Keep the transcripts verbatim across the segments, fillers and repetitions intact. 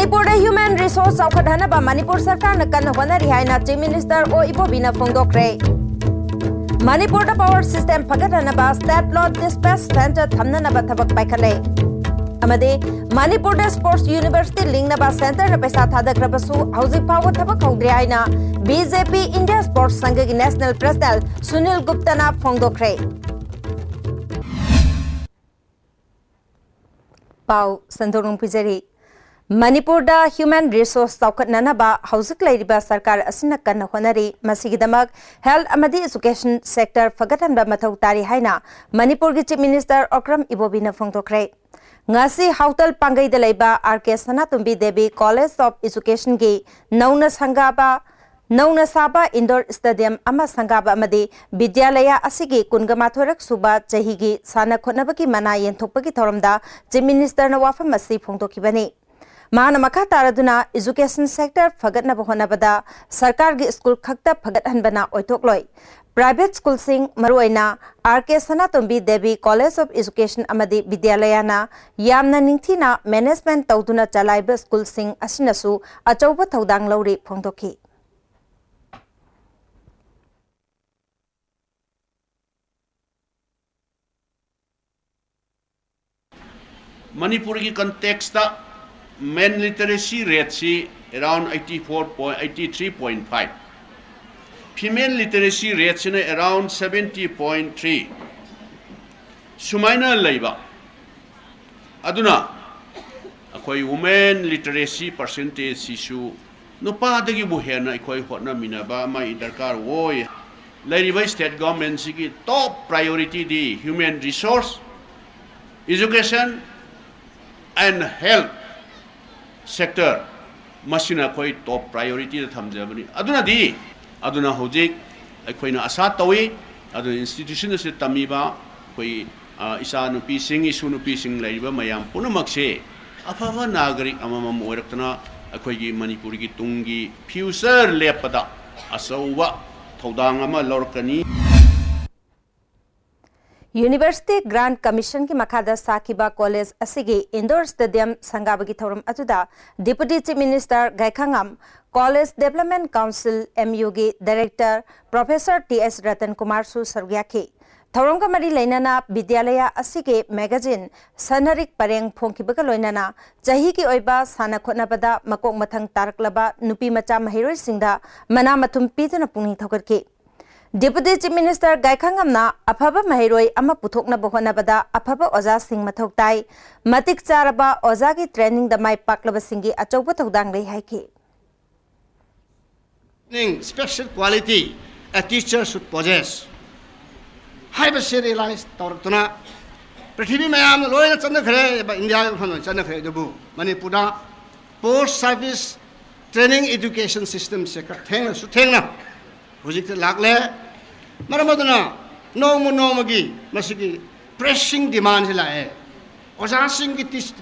ꯃꯅꯤꯄꯨꯔꯗ human resource ꯆꯥꯎꯈꯠꯍꯟꯅꯕ Manipur ꯁꯔꯀꯥꯔꯅ ꯀꯟꯅ ꯍꯣꯠꯅꯔꯤ ꯍꯥꯏꯅ Chief Minister ꯑꯣ ꯏꯕꯣꯕꯤꯅ ꯐꯣꯡꯗꯣꯛꯈ꯭ꯔꯦ꯫ ꯃꯅꯤꯄꯨꯔꯗ power system ꯐꯒꯠꯍꯟꯅꯕ state load dispatch center ꯊꯝꯅꯅꯕ ꯊꯕꯛ ꯄꯥꯏꯈꯠꯂꯦ꯫ ꯑꯃꯗꯤ ꯃꯅꯤꯄꯨꯔꯗ sports university ꯂꯤꯡꯅꯕ centreꯅ ꯄꯩꯁꯥ ꯊꯥꯗꯈ꯭ꯔꯕꯁꯨ ꯍꯧꯖꯤꯛ ꯐꯥꯎꯕ ꯊꯕꯛ ꯍꯧꯗ꯭ꯔꯤ ꯍꯥꯏꯅ BJP India Sports ꯁꯪꯘꯒꯤ national president Sunil ꯒꯨꯞꯇꯅ ꯐꯣꯡꯗꯣꯛꯈ꯭ꯔꯦ꯫ ꯄꯥꯎ ꯁꯟꯗꯣꯛꯅ ꯄꯤꯖꯔꯤ꯫ ꯃꯅꯤꯄꯨꯔꯗ human resource ꯆꯥꯎꯈꯠꯅꯅꯕ ꯍꯧꯖꯤꯛ ꯂꯩꯔꯤꯕ ꯁꯔꯀꯥꯔ ꯑꯁꯤꯅ ꯀꯟꯅ ꯍꯣꯠꯅꯔꯤ꯫ ꯃꯁꯤꯒꯤꯗꯃꯛ health ꯑꯃꯗꯤ education sector ꯐꯒꯠꯍꯟꯕ ꯃꯊꯧ ꯇꯥꯔꯤ ꯍꯥꯏꯅ ꯃꯅꯤꯄꯨꯔꯒꯤ Chief Minister ꯑꯣꯀ꯭ꯔꯝ ꯏꯕꯣꯕꯤꯅ ꯐꯣꯡꯗꯣꯛꯈ꯭ꯔꯦ꯫ ꯉꯁꯤ ꯍꯥꯎꯇꯜ ꯄꯥꯡꯒꯩꯗ ꯂꯩꯕ R K Sanatombi Devi College of Educationꯒꯤ ꯅꯧꯅ ꯁꯪꯒꯥꯕ ꯅꯧꯅ ꯁꯥꯕ indoor stadium ꯑꯃ ꯁꯪꯒꯥꯕ ꯑꯃꯗꯤ ꯕꯤꯗ꯭ꯌꯥꯂꯌꯥ ꯑꯁꯤꯒꯤ ꯀꯨꯟꯒ ꯃꯥꯊꯣꯏꯔꯛ ꯁꯨꯕ ꯆꯍꯤꯒꯤ ꯁꯥꯟꯅ ꯈꯣꯠꯅꯕꯒꯤ ꯃꯅꯥ ꯌꯦꯟꯊꯣꯛꯄꯒꯤ ꯊꯧꯔꯝꯗ Chief Ministerꯅ ꯋꯥꯐꯝ ꯑꯁꯤ ꯐꯣꯡꯗꯣꯛꯈꯤꯕꯅꯤ꯫ ꯃꯍꯥꯛꯅ ꯃꯈꯥ ꯇꯥꯔꯗꯨꯅ education sector ꯐꯒꯠꯅꯕ ꯍꯣꯠꯅꯕꯗ ꯁꯔꯀꯥꯔꯒꯤ school ꯈꯛꯇ ꯐꯒꯠꯍꯟꯕꯅ ꯑꯣꯏꯊꯣꯛꯂꯣꯏ꯫ Private schoolꯁꯤꯡ, ꯃꯔꯨꯑꯣꯏꯅ R K Sanatombi Devi College of Education ꯑꯃꯗꯤ ꯕꯤꯗ꯭ꯌꯥꯂꯌꯥꯅ ꯌꯥꯝꯅ ꯅꯤꯡꯊꯤꯅ management ꯇꯧꯗꯨꯅ ꯆꯂꯥꯏꯕ schoolꯁꯤꯡ ꯑꯁꯤꯅꯁꯨ ꯑꯆꯧꯕ ꯊꯧꯗꯥꯡ ꯂꯧꯔꯤ ꯐꯣꯡꯗꯣꯛꯈꯤ꯫ ꯃꯅꯤꯄꯨꯔꯒꯤ contextꯇ men literacy rateꯁꯤ around eighty four point, eighty three point five, female literacy rateꯁꯤꯅ around seventy point three ꯁꯨꯃꯥꯏꯅ ꯂꯩꯕ꯫ ꯑꯗꯨꯅ ꯑꯩꯈꯣꯏ women literacy percentageꯁꯤꯁꯨ ꯅꯨꯄꯥꯗꯒꯤꯕꯨ ꯍꯦꯟꯅ ꯑꯩꯈꯣꯏ ꯍꯣꯠꯅꯃꯤꯟꯅꯕ ꯑꯃ ꯗꯔꯀꯥꯔ ꯑꯣꯏ꯫ ꯂꯩꯔꯤꯕ state governmentꯁꯤꯒꯤ top priorityꯗꯤ human resource, education and health sector, ꯃꯁꯤꯅ ꯑꯩꯈꯣꯏ top priorityꯗ ꯊꯝꯖꯕꯅꯤ꯫ ꯑꯗꯨꯅꯗꯤ, ꯑꯗꯨꯅ ꯍꯧꯖꯤꯛ ꯑꯩꯈꯣꯏꯅ ꯑꯁꯥ ꯇꯧꯏ, ꯑꯗꯨꯅ institution ꯑꯁꯤꯗ ꯇꯝꯃꯤꯕ ꯑꯩꯈꯣꯏ, ꯑ, ꯏꯆꯥꯅꯨꯄꯤꯁꯤꯡ, ꯏꯁꯨ ꯅꯨꯄꯤꯁꯤꯡ ꯂꯩꯔꯤꯕ ꯃꯌꯥꯝ ꯄꯨꯝꯅꯃꯛꯁꯦ ꯑꯐꯕ ꯅꯥꯒꯔꯤꯛ ꯑꯃꯃꯝ ꯑꯣꯏꯔꯛꯇꯅ ꯑꯩꯈꯣꯏꯒꯤ ꯃꯅꯤꯄꯨꯔꯒꯤ ꯇꯨꯡꯒꯤ future ꯂꯦꯞꯄꯗ ꯑꯆꯧꯕ ꯊꯧꯗꯥꯡ ꯑꯃ ꯂꯧꯔꯛꯀꯅꯤ꯫ University Grant Commission ꯒꯤ ꯃꯈꯥꯗ ꯁꯥꯈꯤꯕ college ꯑꯁꯤꯒꯤ indoor stadium ꯁꯪꯒꯥꯕꯒꯤ ꯊꯧꯔꯝ ꯑꯗꯨꯗ Deputy Chief Minister ꯒꯥꯏꯈꯥꯉꯝ, College Development Council, M U ꯒꯤ Director Professor T S Ratan ꯀꯨꯃꯥꯔꯁꯨ ꯁꯔꯨꯛ ꯌꯥꯈꯤ꯫ ꯊꯧꯔꯝꯒ ꯃꯔꯤ ꯂꯩꯅꯅ ꯕꯤꯗ꯭ꯌꯥꯂꯌ ꯑꯁꯤꯒꯤ magazine ꯁꯅꯔꯤꯛ ꯄꯔꯦꯡ ꯐꯣꯡꯈꯤꯕꯒ ꯂꯣꯏꯅꯅ ꯆꯍꯤꯒꯤ ꯑꯣꯏꯕ ꯁꯥꯟꯅ ꯈꯣꯠꯅꯕꯗ ꯃꯀꯣꯛ ꯃꯊꯪ ꯇꯥꯔꯛꯂꯕ ꯅꯨꯄꯤ ꯃꯆꯥ ꯃꯍꯩꯔꯣꯏꯁꯤꯡꯗ ꯃꯅꯥ ꯃꯊꯨꯝ ꯄꯤꯗꯨꯅ ꯄꯨꯛꯅꯤꯡ ꯊꯧꯒꯠꯈꯤ꯫ Deputy Chief Minister ꯒꯥꯏꯈꯥꯉꯝꯅ ꯑꯐꯕ ꯃꯍꯩꯔꯣꯏ ꯑꯃ ꯄꯨꯊꯣꯛꯅꯕ ꯍꯣꯠꯅꯕꯗ ꯑꯐꯕ ꯑꯣꯖꯥꯁꯤꯡ ꯃꯊꯧ ꯇꯥꯏ, ꯃꯇꯤꯛ ꯆꯥꯔꯕ ꯑꯣꯖꯥꯒꯤ trainingꯗ ꯃꯥꯏ ꯄꯥꯛꯂꯕꯁꯤꯡꯒꯤ ꯑꯆꯧꯕ ꯊꯧꯗꯥꯡ ꯂꯩ ꯍꯥꯏꯈꯤ꯫ Special quality a teacher should possess ꯍꯥꯏꯕꯁꯤ realize ꯇꯧꯔꯛꯇꯨꯅ ꯄ꯭ꯔꯤꯊꯤꯕꯤ ꯃꯌꯥꯝꯅ ꯂꯣꯏꯅ ꯆꯠꯅꯈ꯭ꯔꯦ, ꯏꯟꯗꯤꯌꯥꯒꯤ ꯃꯐꯝ ꯂꯣꯏꯅ ꯆꯠꯅꯈ꯭ꯔꯦ꯫ ꯑꯗꯨꯕꯨ ꯃꯅꯤꯄꯨꯔꯗ post service training education systemꯁꯦ ꯈꯔ ꯊꯦꯡꯅꯁꯨ ꯊꯦꯡꯅ ꯍꯧꯖꯤꯛꯇꯤ ꯂꯥꯛꯂꯦ꯫ ꯃꯔꯝ ꯑꯗꯨꯅ ꯅꯣꯡꯃ ꯅꯣꯡꯃꯒꯤ ꯃꯁꯤꯒꯤ pressing demandꯁꯤ ꯂꯥꯛꯑꯦ꯫ ꯑꯣꯖꯥꯁꯤꯡꯒꯤ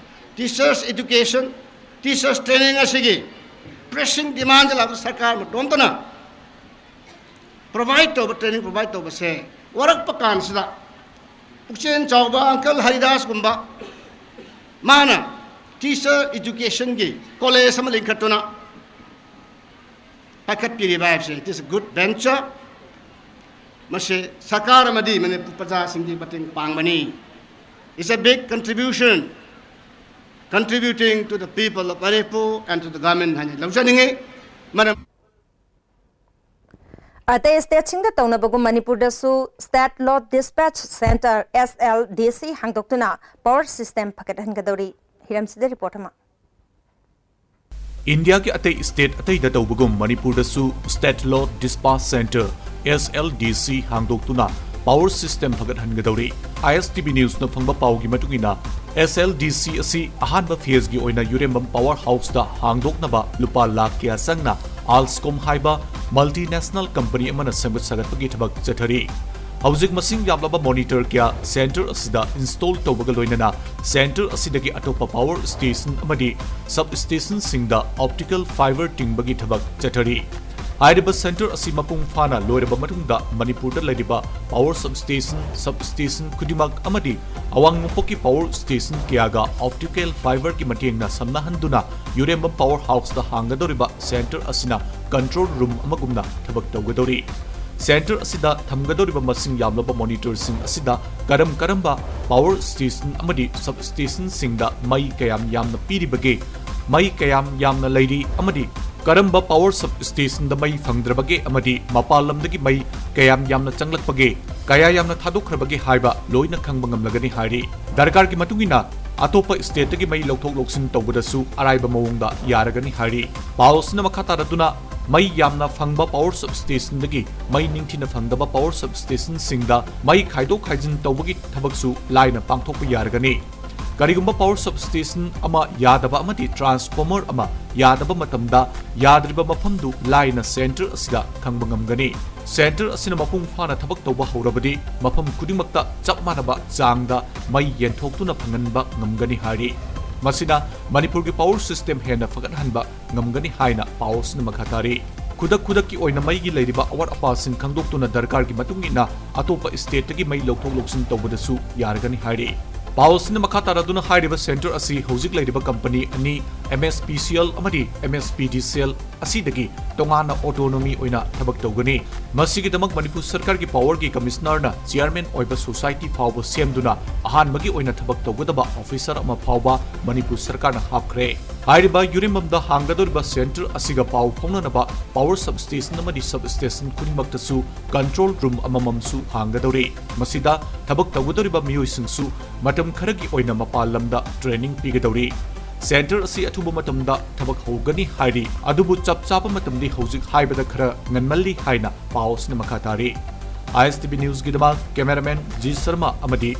teachers education, teachers training ꯑꯁꯤꯒꯤ pressing demandꯁꯤ ꯂꯥꯛꯄ ꯁꯔꯀꯥꯔ ꯃꯇꯣꯝꯇꯅ provide ꯇꯧꯕ, training provide ꯇꯧꯕꯁꯦ ꯋꯥꯔꯛꯄ ꯀꯥꯟꯁꯤꯗ ꯄꯨꯛꯆꯦꯜ ꯆꯥꯎꯕ uncle ꯍꯔꯤꯗꯥꯁꯀꯨꯝꯕ ꯃꯥꯅ teacher educationꯒꯤ college ꯑꯃ ꯂꯤꯡꯈꯠꯇꯨꯅ ꯄꯥꯏꯈꯠꯄꯤꯔꯤꯕ ꯍꯥꯏꯕꯁꯦ, it is a good venture꯫ ꯃꯁꯤ ꯁꯔꯀꯥꯔ ꯑꯃꯗꯤ ꯃꯅꯤꯄꯨꯔ ꯄ꯭ꯔꯖꯥꯁꯤꯡꯒꯤ ꯃꯇꯦꯡ ꯄꯥꯡꯕꯅꯤ꯫ It's a big contribution, contributing to the people of Manipur and to the government ꯍꯥꯏꯅ ꯂꯧꯖꯅꯤꯡꯉꯤ꯫ ꯃꯔꯝ ꯑꯇꯩ stateꯁꯤꯡꯗ ꯇꯧꯅꯕꯒꯨꯝ ꯃꯅꯤꯄꯨꯔꯗꯁꯨ State Load Dispatch Centre, S L D C ꯍꯥꯡꯗꯣꯛꯇꯨꯅ power system ꯐꯒꯠꯍꯟꯒꯗꯧꯔꯤ꯫ ꯍꯤꯔꯝꯁꯤꯗ report ꯑꯃ꯫ ꯏꯟꯗꯤꯌꯥꯒꯤ ꯑꯇꯩ state ꯑꯇꯩꯗ ꯇꯧꯕꯒꯨꯝ ꯃꯅꯤꯄꯨꯔꯗꯁꯨ State Load Dispatch Centre, S L D C ꯍꯥꯡꯗꯣꯛꯇꯨꯅ power system ꯐꯒꯠꯍꯟꯒꯗꯧꯔꯤ꯫ ISTV Newsꯅ ꯐꯪꯕ ꯄꯥꯎꯒꯤ ꯃꯇꯨꯡ ꯏꯟꯅ, S L D C ꯑꯁꯤ ꯑꯍꯥꯟꯕ phaseꯒꯤ ꯑꯣꯏꯅ ꯌꯨꯔꯦꯝꯕꯝ power houseꯇ ꯍꯥꯡꯗꯣꯛꯅꯕ ꯂꯨꯄꯥ ꯂꯥꯈ ꯀꯌꯥ ꯆꯪꯅ ALSCOM ꯍꯥꯏꯕ multinational company ꯑꯃꯅ ꯁꯦꯝꯒꯠ ꯁꯥꯒꯠꯄꯒꯤ ꯊꯕꯛ ꯆꯠꯊꯔꯤ꯫ ꯍꯧꯖꯤꯛ ꯃꯁꯤꯡ ꯌꯥꯝꯂꯕ monitor ꯀꯌꯥ centre ꯑꯁꯤꯗ install ꯇꯧꯕꯒ ꯂꯣꯏꯅꯅ centre ꯑꯁꯤꯗꯒꯤ ꯑꯇꯣꯞꯄ power station ꯑꯃꯗꯤ substationꯁꯤꯡꯗ optical fibre ꯇꯤꯡꯕꯒꯤ ꯊꯕꯛ ꯆꯠꯊꯔꯤ꯫ ꯍꯥꯏꯔꯤꯕ ꯁꯦꯟꯇꯔ ꯑꯁꯤ ꯃꯄꯨꯡ ꯐꯥꯅ ꯂꯣꯏꯔꯕ ꯃꯇꯨꯡꯗ ꯃꯅꯤꯄꯨꯔꯗ ꯂꯩꯔꯤꯕ ꯄꯥꯋꯔ ꯁꯕꯁ꯭ꯇꯦꯁꯟ, ꯁꯕꯁ꯭ꯇꯦꯁꯟ ꯈꯨꯗꯤꯡꯃꯛ ꯑꯃꯗꯤ ꯑꯋꯥꯡ ꯅꯣꯡꯄꯣꯛꯀꯤ ꯄꯥꯋꯔ ꯁ꯭ꯇꯦꯁꯟ ꯀꯌꯥꯒ ꯑꯣꯞꯇꯤꯀꯦꯜ ꯐꯥꯏꯕꯔꯒꯤ ꯃꯇꯦꯡꯅ ꯁꯝꯅꯍꯟꯗꯨꯅ ꯌꯨꯔꯦꯝꯕꯝ ꯄꯥꯋꯔ ꯍꯥꯎꯁꯇ ꯍꯥꯡꯒꯗꯧꯔꯤꯕ ꯁꯦꯟꯇꯔ ꯑꯁꯤꯅ ꯀꯟꯇ꯭ꯔꯣꯜ ꯔꯨꯝ ꯑꯃꯒꯨꯝꯅ ꯊꯕꯛ ꯇꯧꯒꯗꯧꯔꯤ꯫ ꯁꯦꯟꯇꯔ ꯑꯁꯤꯗ ꯊꯝꯒꯗꯧꯔꯤꯕ ꯃꯁꯤꯡ ꯌꯥꯝꯂꯕ ꯃꯣꯅꯤꯇꯔꯁꯤꯡ ꯑꯁꯤꯗ ꯀꯔꯝ ꯀꯔꯝꯕ ꯄꯥꯋꯔ ꯁ꯭ꯇꯦꯁꯟ ꯑꯃꯗꯤ ꯁꯕꯁ꯭ꯇꯦꯁꯟꯁꯤꯡꯗ ꯃꯩ ꯀꯌꯥꯝ ꯌꯥꯝꯅ ꯄꯤꯔꯤꯕꯒꯦ, ꯃꯩ ꯀꯌꯥꯝ ꯌꯥꯝꯅ ꯂꯩꯔꯤ ꯑꯃꯗꯤ ꯀꯔꯝꯕ ꯄꯥꯋꯔ ꯁꯕꯁ꯭ꯇꯦꯁꯟꯗ ꯃꯩ ꯐꯪꯗ꯭ꯔꯕꯒꯦ ꯑꯃꯗꯤ ꯃꯄꯥꯟ ꯂꯝꯗꯒꯤ ꯃꯩ ꯀꯌꯥꯝ ꯌꯥꯝꯅ ꯆꯪꯂꯛꯄꯒꯦ, ꯀꯌꯥ ꯌꯥꯝꯅ ꯊꯥꯗꯣꯛꯈ꯭ꯔꯕꯒꯦ ꯍꯥꯏꯕ ꯂꯣꯏꯅ ꯈꯪꯕ ꯉꯝꯂꯒꯅꯤ ꯍꯥꯏꯔꯤ꯫ ꯗꯔꯀꯥꯔꯒꯤ ꯃꯇꯨꯡ ꯏꯟꯅ ꯑꯇꯣꯞꯄ ꯁ꯭ꯇꯦꯠꯇꯒꯤ ꯃꯩ ꯂꯧꯊꯣꯛ ꯂꯧꯁꯤꯟ ꯇꯧꯕꯗꯁꯨ ꯑꯔꯥꯏꯕ ꯃꯑꯣꯡꯗ ꯌꯥꯔꯒꯅꯤ ꯍꯥꯏꯔꯤ꯫ ꯄꯥꯎ ꯑꯁꯤꯅ ꯃꯈꯥ ꯇꯥꯔꯗꯨꯅ ꯃꯩ ꯌꯥꯝꯅ ꯐꯪꯕ ꯄꯥꯋꯔ ꯁꯕꯁ꯭ꯇꯦꯁꯟꯗꯒꯤ ꯃꯩ ꯅꯤꯡꯊꯤꯅ ꯐꯪꯗꯕ ꯄꯥꯋꯔ ꯁꯕꯁ꯭ꯇꯦꯁꯟꯁꯤꯡꯗ ꯃꯩ ꯈꯥꯏꯗꯣꯛ ꯈꯥꯏꯖꯤꯟ ꯇꯧꯕꯒꯤ ꯊꯕꯛꯁꯨ ꯂꯥꯏꯅ ꯄꯥꯡꯊꯣꯛꯄ ꯌꯥꯔꯒꯅꯤ꯫ ꯀꯔꯤꯒꯨꯝꯕ ꯄꯥꯋꯔ ꯁꯕꯁ꯭ꯇꯦꯁꯟ ꯑꯃ ꯌꯥꯗꯕ ꯑꯃꯗꯤ ꯇ꯭ꯔꯥꯟꯁꯐꯣꯔꯃꯔ ꯑꯃ ꯌꯥꯗꯕ ꯃꯇꯝꯗ ꯌꯥꯗ꯭ꯔꯤꯕ ꯃꯐꯝꯗꯨ ꯂꯥꯏꯅ ꯁꯦꯟꯇꯔ ꯑꯁꯤꯗ ꯈꯪꯕ ꯉꯝꯒꯅꯤ꯫ ꯁꯦꯟꯇꯔ ꯑꯁꯤꯅ ꯃꯄꯨꯡ ꯐꯥꯅ ꯊꯕꯛ ꯇꯧꯕ ꯍꯧꯔꯕꯗꯤ ꯃꯐꯝ ꯈꯨꯗꯤꯡꯃꯛꯇ ꯆꯞ ꯃꯥꯟꯅꯕ ꯆꯥꯡꯗ ꯃꯩ ꯌꯦꯟꯊꯣꯛꯇꯨꯅ ꯐꯪꯍꯟꯕ ꯉꯝꯒꯅꯤ ꯍꯥꯏꯔꯤ꯫ ꯃꯁꯤꯅ ꯃꯅꯤꯄꯨꯔꯒꯤ ꯄꯥꯋꯔ ꯁꯤꯁꯇꯦꯝ ꯍꯦꯟꯅ ꯐꯒꯠꯍꯟꯕ ꯉꯝꯒꯅꯤ ꯍꯥꯏꯅ ꯄꯥꯎ ꯑꯁꯤꯅ ꯃꯈꯥ ꯇꯥꯔꯤ꯫ ꯈꯨꯗꯛ ꯈꯨꯗꯛꯀꯤ ꯑꯣꯏꯅ ꯃꯩꯒꯤ ꯂꯩꯔꯤꯕ ꯑꯋꯥꯠ ꯑꯄꯥꯁꯤꯡ ꯈꯪꯗꯣꯛꯇꯨꯅ ꯗꯔꯀꯥꯔꯒꯤ ꯃꯇꯨꯡ ꯏꯟꯅ ꯑꯇꯣꯞꯄ ꯁ꯭ꯇꯦꯠꯇꯒꯤ ꯃꯩ ꯂꯧꯊꯣꯛ ꯂꯧꯁꯤꯟ ꯇꯧꯕꯗꯁꯨ ꯌꯥꯔꯒꯅꯤ ꯍꯥꯏꯔꯤ꯫ ꯄꯥꯎ ꯑꯁꯤꯅ ꯃꯈꯥ ꯇꯥꯔꯗꯨꯅ ꯍꯥꯏꯔꯤꯕ ꯁꯦꯟꯇꯔ ꯑꯁꯤ ꯍꯧꯖꯤꯛ ꯂꯩꯔꯤꯕ ꯀꯝꯄꯅꯤ ꯑꯅꯤ, M S P C L ꯑꯃꯗꯤ ꯑꯦꯝ ꯑꯦꯁ ꯄꯤ ꯗꯤ ꯁꯤ ꯑꯦꯜ ꯑꯁꯤꯗꯒꯤ ꯇꯣꯉꯥꯟꯅ ꯑꯣꯇꯣꯅꯣꯃꯤ ꯑꯣꯏꯅ ꯊꯕꯛ ꯇꯧꯒꯅꯤ꯫ ꯃꯁꯤꯒꯤꯗꯃꯛ ꯃꯅꯤꯄꯨꯔ ꯁꯔꯀꯥꯔꯒꯤ ꯄꯥꯋꯔꯒꯤ ꯀꯃꯤꯁꯅꯔꯅ ꯆꯤꯌꯔꯃꯦꯟ ꯑꯣꯏꯕ ꯁꯣꯁꯥꯏꯇꯤ ꯐꯥꯎꯕ ꯁꯦꯝꯗꯨꯅ ꯑꯍꯥꯟꯕꯒꯤ ꯑꯣꯏꯅ ꯊꯕꯛ ꯇꯧꯒꯗꯕ ꯑꯣꯐꯤꯁꯔ ꯑꯃ ꯐꯥꯎꯕ ꯃꯅꯤꯄꯨꯔ ꯁꯔꯀꯥꯔꯅ ꯍꯥꯞꯈ꯭ꯔꯦ꯫ ꯍꯥꯏꯔꯤꯕ ꯌꯨꯔꯦꯝꯕꯝꯗ ꯍꯥꯡꯒꯗꯧꯔꯤꯕ ꯁꯦꯟꯇꯔ ꯑꯁꯤꯒ ꯄꯥꯎ ꯐꯥꯎꯅꯅꯕ ꯄꯥꯋꯔ ꯁꯕꯁ꯭ꯇꯦꯁꯟ ꯑꯃꯗꯤ ꯁꯕꯁ꯭ꯇꯦꯁꯟ ꯈꯨꯗꯤꯡꯃꯛꯇꯁꯨ ꯀꯟꯇ꯭ꯔꯣꯜ ꯔꯨꯝ ꯑꯃꯃꯝꯁꯨ ꯍꯥꯡꯒꯗꯧꯔꯤ꯫ ꯃꯁꯤꯗ ꯊꯕꯛ ꯇꯧꯒꯗꯧꯔꯤꯕ ꯃꯤꯑꯣꯏꯁꯤꯡꯁꯨ ꯃꯇꯝ ꯈꯔꯒꯤ ꯑꯣꯏꯅ ꯃꯄꯥꯟ ꯂꯝꯗ ꯇ꯭ꯔꯦꯅꯤꯡ ꯄꯤꯒꯗꯧꯔꯤ꯫ ꯁꯦꯟꯇꯔ ꯑꯁꯤ ꯑꯊꯨꯕ ꯃꯇꯝꯗ ꯊꯕꯛ ꯍꯧꯒꯅꯤ ꯍꯥꯏꯔꯤ, ꯑꯗꯨꯕꯨ ꯆꯞ ꯆꯥꯕ ꯃꯇꯝꯗꯤ ꯍꯧꯖꯤꯛ ꯍꯥꯏꯕꯗ ꯈꯔ ꯉꯟꯃꯜꯂꯤ ꯍꯥꯏꯅ ꯄꯥꯎ ꯑꯁꯤꯅ ꯃꯈꯥ ꯇꯥꯔꯤ꯫ ꯑꯥꯏ ꯑꯦꯁ ꯇꯤ ꯚꯤ ꯅ꯭ꯌꯨꯁꯀꯤꯗꯃꯛ ꯀꯦꯃꯦꯔꯥꯃꯦꯟ ꯖꯤ ꯁꯔꯃ ꯑꯃꯗꯤ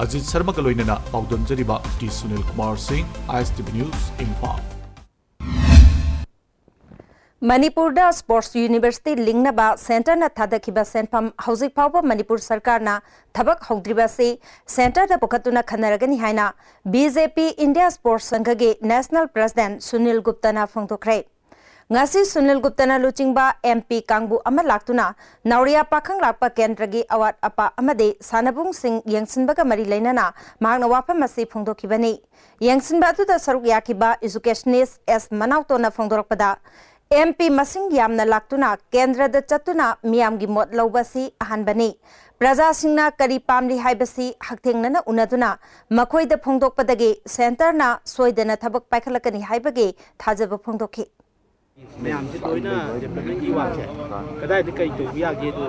ꯑꯖꯤꯠ ꯁꯔꯃꯒ ꯂꯣꯏꯅꯅ ꯄꯥꯎꯗꯝꯖꯔꯤꯕ T Sunil Kumar Singh, I S T V news, Imphal. ꯃꯅꯤꯄꯨꯔꯗ ꯁ꯭ꯄꯣꯔꯠꯁ ꯌꯨꯅꯤꯚꯔꯁꯤꯇꯤ ꯂꯤꯡꯅꯕ ꯁꯦꯟꯇꯔꯅ ꯊꯥꯗꯈꯤꯕ ꯁꯦꯟꯐꯝ ꯍꯧꯖꯤꯛ ꯐꯥꯎꯕ ꯃꯅꯤꯄꯨꯔ ꯁꯔꯀꯥꯔꯅ ꯊꯕꯛ ꯍꯧꯗ꯭ꯔꯤꯕ ꯑꯁꯤ ꯁꯦꯟꯇꯔꯗ ꯄꯨꯈꯠꯇꯨꯅ ꯈꯟꯅꯔꯒꯅꯤ ꯍꯥꯏꯅ B J P India sports ꯁꯪꯘꯒꯤ ꯅꯦꯁꯅꯦꯜ ꯄ꯭ꯔꯦꯁꯤꯗꯦꯟꯠ ꯁꯨꯅꯤꯜ ꯒꯨꯞꯇꯅ ꯐꯣꯡꯗꯣꯛꯈ꯭ꯔꯦ꯫ ꯉꯁꯤ ꯁꯨꯅꯤꯜ ꯒꯨꯞꯇꯅ ꯂꯨꯆꯤꯡꯕ ꯑꯦꯝ ꯄꯤ ꯀꯥꯡꯕꯨ ꯑꯃ ꯂꯥꯛꯇꯨꯅ ꯅꯥꯎꯔꯤꯌꯥ ꯄꯥꯈꯪ ꯂꯥꯛꯄ ꯀꯦꯟꯗ꯭ꯔꯒꯤ ꯑꯋꯥꯠ ꯑꯄꯥ ꯑꯃꯗꯤ ꯁꯥꯟꯅꯕꯨꯡꯁꯤꯡ ꯌꯦꯡꯁꯤꯟꯕꯒ ꯃꯔꯤ ꯂꯩꯅꯅ ꯃꯍꯥꯛꯅ ꯋꯥꯐꯝ ꯑꯁꯤ ꯐꯣꯡꯗꯣꯛꯈꯤꯕꯅꯤ꯫ ꯌꯦꯡꯁꯤꯟꯕ ꯑꯗꯨꯗ ꯁꯔꯨꯛ ꯌꯥꯈꯤꯕ educationist ꯑꯦꯁ ꯃꯅꯥꯎꯇꯣꯅ ꯐꯣꯡꯗꯣꯔꯛꯄꯗ, ꯑꯦꯝ ꯄꯤ ꯃꯁꯤꯡ ꯌꯥꯝꯅ ꯂꯥꯛꯇꯨꯅ ꯀꯦꯟꯗ꯭ꯔꯗ ꯆꯠꯇꯨꯅ ꯃꯤꯌꯥꯝꯒꯤ ꯃꯣꯠ ꯂꯧꯕ ꯑꯁꯤ ꯑꯍꯥꯟꯕꯅꯤ꯫ ꯄ꯭ꯔꯖꯥꯁꯤꯡꯅ ꯀꯔꯤ ꯄꯥꯝꯂꯤ ꯍꯥꯏꯕꯁꯤ ꯍꯛꯊꯦꯡꯅꯅ ꯎꯅꯗꯨꯅ ꯃꯈꯣꯏꯗ ꯐꯣꯡꯗꯣꯛꯄꯗꯒꯤ centreꯅ ꯁꯣꯏꯗꯅ ꯊꯕꯛ ꯄꯥꯏꯈꯠꯂꯛꯀꯅꯤ ꯍꯥꯏꯕꯒꯤ ꯊꯥꯖꯕ ꯐꯣꯡꯗꯣꯛꯈꯤ꯫ ꯃꯌꯥꯝꯁꯦ ꯂꯣꯏꯅ developmentꯀꯤ ꯋꯥꯁꯦ ꯀꯗꯥꯏꯗ ꯀꯔꯤ ꯇꯧꯕ ꯌꯥꯒꯦꯗꯣ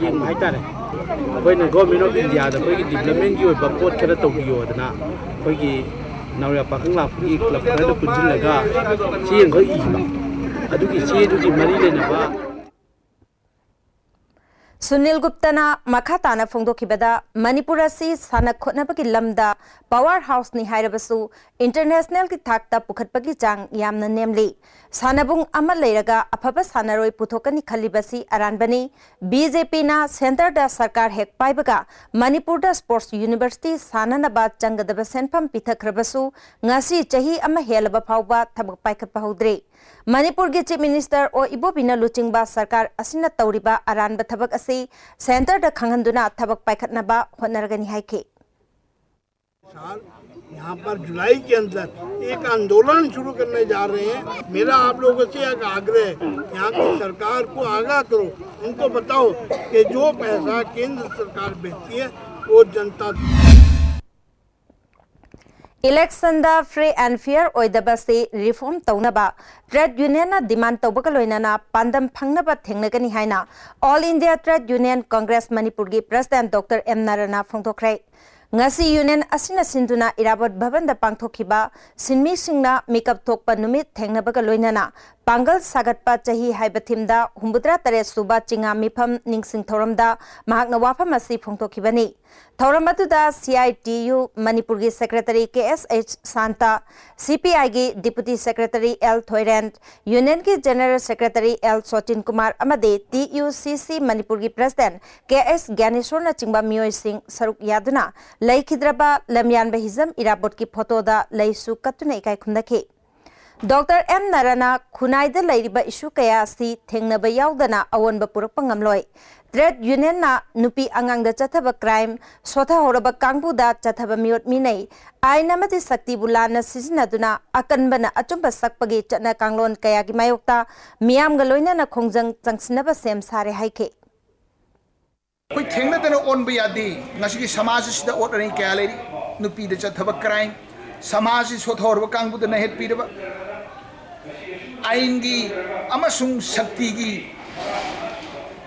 ꯌꯦꯡꯕ ꯍꯥꯏꯇꯥꯔꯦ꯫ ꯑꯩꯈꯣꯏꯅ Government of Indiaꯗ ꯑꯩꯈꯣꯏꯒꯤ developmentꯀꯤ ꯑꯣꯏꯕ ꯄꯣꯠ ꯈꯔ ꯇꯧꯕꯤꯌꯣꯗꯅ ꯑꯩꯈꯣꯏꯒꯤ ꯅꯥꯎꯔꯤꯌꯥ ꯄꯥꯈꯪ ꯂꯥꯛꯄꯒꯤ club ꯈꯔꯗ ꯄꯨꯟꯁꯤꯜꯂꯒ ꯆꯦ ꯑꯃꯈꯛ ꯏꯕ, ꯑꯗꯨꯒꯤ ꯆꯦꯗꯨꯒꯤ ꯃꯔꯤ ꯂꯩꯅꯕ ꯁꯨꯅꯤꯜ ꯒꯨꯞꯇꯅ ꯃꯈꯥ ꯇꯥꯅ ꯐꯣꯡꯗꯣꯛꯈꯤꯕꯗ, ꯃꯅꯤꯄꯨꯔ ꯑꯁꯤ ꯁꯥꯟꯅ ꯈꯣꯠꯅꯕꯒꯤ ꯂꯝꯗ power houseꯅꯤ ꯍꯥꯏꯔꯕꯁꯨ, internationalꯒꯤ ꯊꯥꯛꯇ ꯄꯨꯈꯠꯄꯒꯤ ꯆꯥꯡ ꯌꯥꯝꯅ ꯅꯦꯝꯂꯤ꯫ ꯁꯥꯟꯅꯕꯨꯡ ꯑꯃ ꯂꯩꯔꯒ ꯑꯐꯕ ꯁꯥꯟꯅꯔꯣꯏ ꯄꯨꯊꯣꯛꯀꯅꯤ ꯈꯜꯂꯤꯕꯁꯤ ꯑꯔꯥꯟꯕꯅꯤ꯫ ꯕꯤ ꯖꯦ ꯄꯤꯅ centreꯗ ꯁꯔꯀꯥꯔ ꯍꯦꯛ ꯄꯥꯏꯕꯒ ꯃꯅꯤꯄꯨꯔꯗ sports university ꯁꯥꯟꯅꯅꯕ ꯆꯪꯒꯗꯕ ꯁꯦꯟꯐꯝ ꯄꯤꯊꯈ꯭ꯔꯕꯁꯨ, ꯉꯁꯤ ꯆꯍꯤ ꯑꯃ ꯍꯦꯜꯂꯕ ꯐꯥꯎꯕ ꯊꯕꯛ ꯄꯥꯏꯈꯠꯄ ꯍꯧꯗ꯭ꯔꯤ꯫ ꯃꯅꯤꯄꯨꯔꯒꯤ Chief Minister ꯑꯣ ꯏꯕꯣꯕꯤꯅ ꯂꯨꯆꯤꯡꯕ ꯁꯔꯀꯥꯔ ꯑꯁꯤꯅ ꯇꯧꯔꯤꯕ ꯑꯔꯥꯟꯕ ꯊꯕꯛ ꯑꯁꯤ centreꯗ ꯈꯪꯍꯟꯗꯨꯅ ꯊꯕꯛ ꯄꯥꯏꯈꯠꯅꯕ ꯍꯣꯠꯅꯔꯒꯅꯤ ꯍꯥꯏꯈꯤ꯫ साल यहाँ पर जुलाई के अंदर एक आंदोलन शुरू करने जा रहे हैं। मेरा आप लोगों से एक आग्रह है, यहाँ की सरकार को आगाह करो, उनको बताओ कि जो पैसा केंद्र सरकार भेजती है वो जनता Electionꯗ free and fair ꯑꯣꯏꯗꯕ ꯑꯁꯤ reform ꯇꯧꯅꯕ trade unionꯅ demand ꯇꯧꯕꯒ ꯂꯣꯏꯅꯅ ꯄꯥꯟꯗꯝ ꯐꯪꯅꯕ ꯊꯦꯡꯅꯒꯅꯤ ꯍꯥꯏꯅ All India Trade Union Congress ꯃꯅꯤꯄꯨꯔꯒꯤ President Doctor ꯑꯦꯝ ꯅꯥꯔꯥꯅ ꯐꯣꯡꯗꯣꯛꯈ꯭ꯔꯦ꯫ ꯉꯁꯤ union ꯑꯁꯤꯅ ꯁꯤꯟꯗꯨꯅ ꯏꯔꯥꯕꯣꯠ ꯚꯕꯟꯗ ꯄꯥꯡꯊꯣꯛꯈꯤꯕ ꯁꯤꯟꯃꯤꯁꯤꯡꯅ ꯃꯤꯀꯞ ꯊꯣꯛꯄ ꯅꯨꯃꯤꯠ ꯊꯦꯡꯅꯕꯒ ꯂꯣꯏꯅꯅ ꯄꯥꯡꯒꯜ ꯁꯥꯒꯠꯄ ꯆꯍꯤ ꯍꯥꯏꯕ themeꯗ ꯍꯨꯝꯐꯨꯇꯔꯥ ꯇꯔꯦꯠ ꯁꯨꯕ ꯆꯤꯉꯥ ꯃꯤꯐꯝ ꯅꯤꯡꯁꯤꯡ ꯊꯧꯔꯝꯗ ꯃꯍꯥꯛꯅ ꯋꯥꯐꯝ ꯑꯁꯤ ꯐꯣꯡꯗꯣꯛꯈꯤꯕꯅꯤ꯫ ꯊꯧꯔꯝ ꯑꯗꯨꯗ C I T U ꯃꯅꯤꯄꯨꯔꯒꯤ Secretary K S H Shanta, C P I ꯒꯤ Deputy Secretary L ꯊꯣꯏꯔꯦꯟ, Unionꯒꯤ General Secretary L Sochin Kumar ꯑꯃꯗꯤ T U C C ꯃꯅꯤꯄꯨꯔꯒꯤ President K S ꯒ꯭ꯌꯥꯅꯦꯁꯣꯔꯅꯆꯤꯡꯕ ꯃꯤꯑꯣꯏꯁꯤꯡ ꯁꯔꯨꯛ ꯌꯥꯗꯨꯅ ꯂꯩꯈꯤꯗ꯭ꯔꯕ ꯂꯝꯌꯥꯟꯕ ꯍꯤꯖꯝ ꯏꯔꯥꯕꯣꯠꯀꯤ photoꯗ ꯂꯩꯁꯨ ꯀꯠꯇꯨꯅ ꯏꯀꯥꯏ ꯈꯨꯝꯅꯈꯤ꯫ ꯗꯣꯛꯇꯔ ꯑꯦꯝ ꯅꯥꯔꯥꯅ ꯈꯨꯟꯅꯥꯏꯗ ꯂꯩꯔꯤꯕ ꯏꯁꯨ ꯀꯌꯥ ꯑꯁꯤ ꯊꯦꯡꯅꯕ ꯌꯥꯎꯗꯅ ꯑꯑꯣꯟꯕ ꯄꯨꯔꯛꯄ ꯉꯝꯂꯣꯏ꯫ ꯇ꯭ꯔꯦꯗ ꯌꯨꯅꯤꯌꯟꯅ ꯅꯨꯄꯤ ꯑꯉꯥꯡꯗ ꯆꯠꯊꯕ ꯀ꯭ꯔꯥꯏꯝ ꯁꯣꯊꯍꯧꯔꯕ ꯀꯥꯡꯕꯨꯗ ꯆꯠꯊꯕ ꯃꯤꯑꯣꯠ ꯃꯤꯅꯩ, ꯑꯥꯏꯟ ꯑꯃꯗꯤ ꯁꯛꯇꯤꯕꯨ ꯂꯥꯟꯅ ꯁꯤꯖꯤꯟꯅꯗꯨꯅ ꯑꯀꯟꯕꯅ ꯑꯆꯨꯝꯕ ꯁꯛꯄꯒꯤ ꯆꯠꯅ ꯀꯥꯡꯂꯣꯟ ꯀꯌꯥꯒꯤ ꯃꯥꯌꯣꯛꯇ ꯃꯤꯌꯥꯝꯒ ꯂꯣꯏꯅꯅ ꯈꯣꯡꯖꯪ ꯆꯪꯁꯤꯟꯅꯕ ꯁꯦꯝ ꯁꯥꯔꯦ ꯍꯥꯏꯈꯤ꯫ ꯑꯩꯈꯣꯏ ꯊꯦꯡꯅꯗꯅ ꯑꯣꯟꯕ ꯌꯥꯗꯦ꯫ ꯉꯁꯤꯒꯤ ꯁꯃꯥꯖ ꯑꯁꯤꯗ ꯑꯣꯠ ꯑꯅꯩ ꯀꯌꯥ ꯂꯩꯔꯤ꯫ ꯅꯨꯄꯤꯗ ꯆꯠꯊꯕ ꯀ꯭ꯔꯥꯏꯝ, ꯁꯃꯥꯖ ꯑꯁꯤ ꯁꯣꯊꯍꯧꯔꯕ ꯀꯥꯡꯕꯨꯗ ꯅꯩꯍꯠꯄꯤꯔꯕ, ꯑꯥꯏꯟꯒꯤ ꯑꯃꯁꯨꯡ ꯁꯛꯇꯤꯒꯤ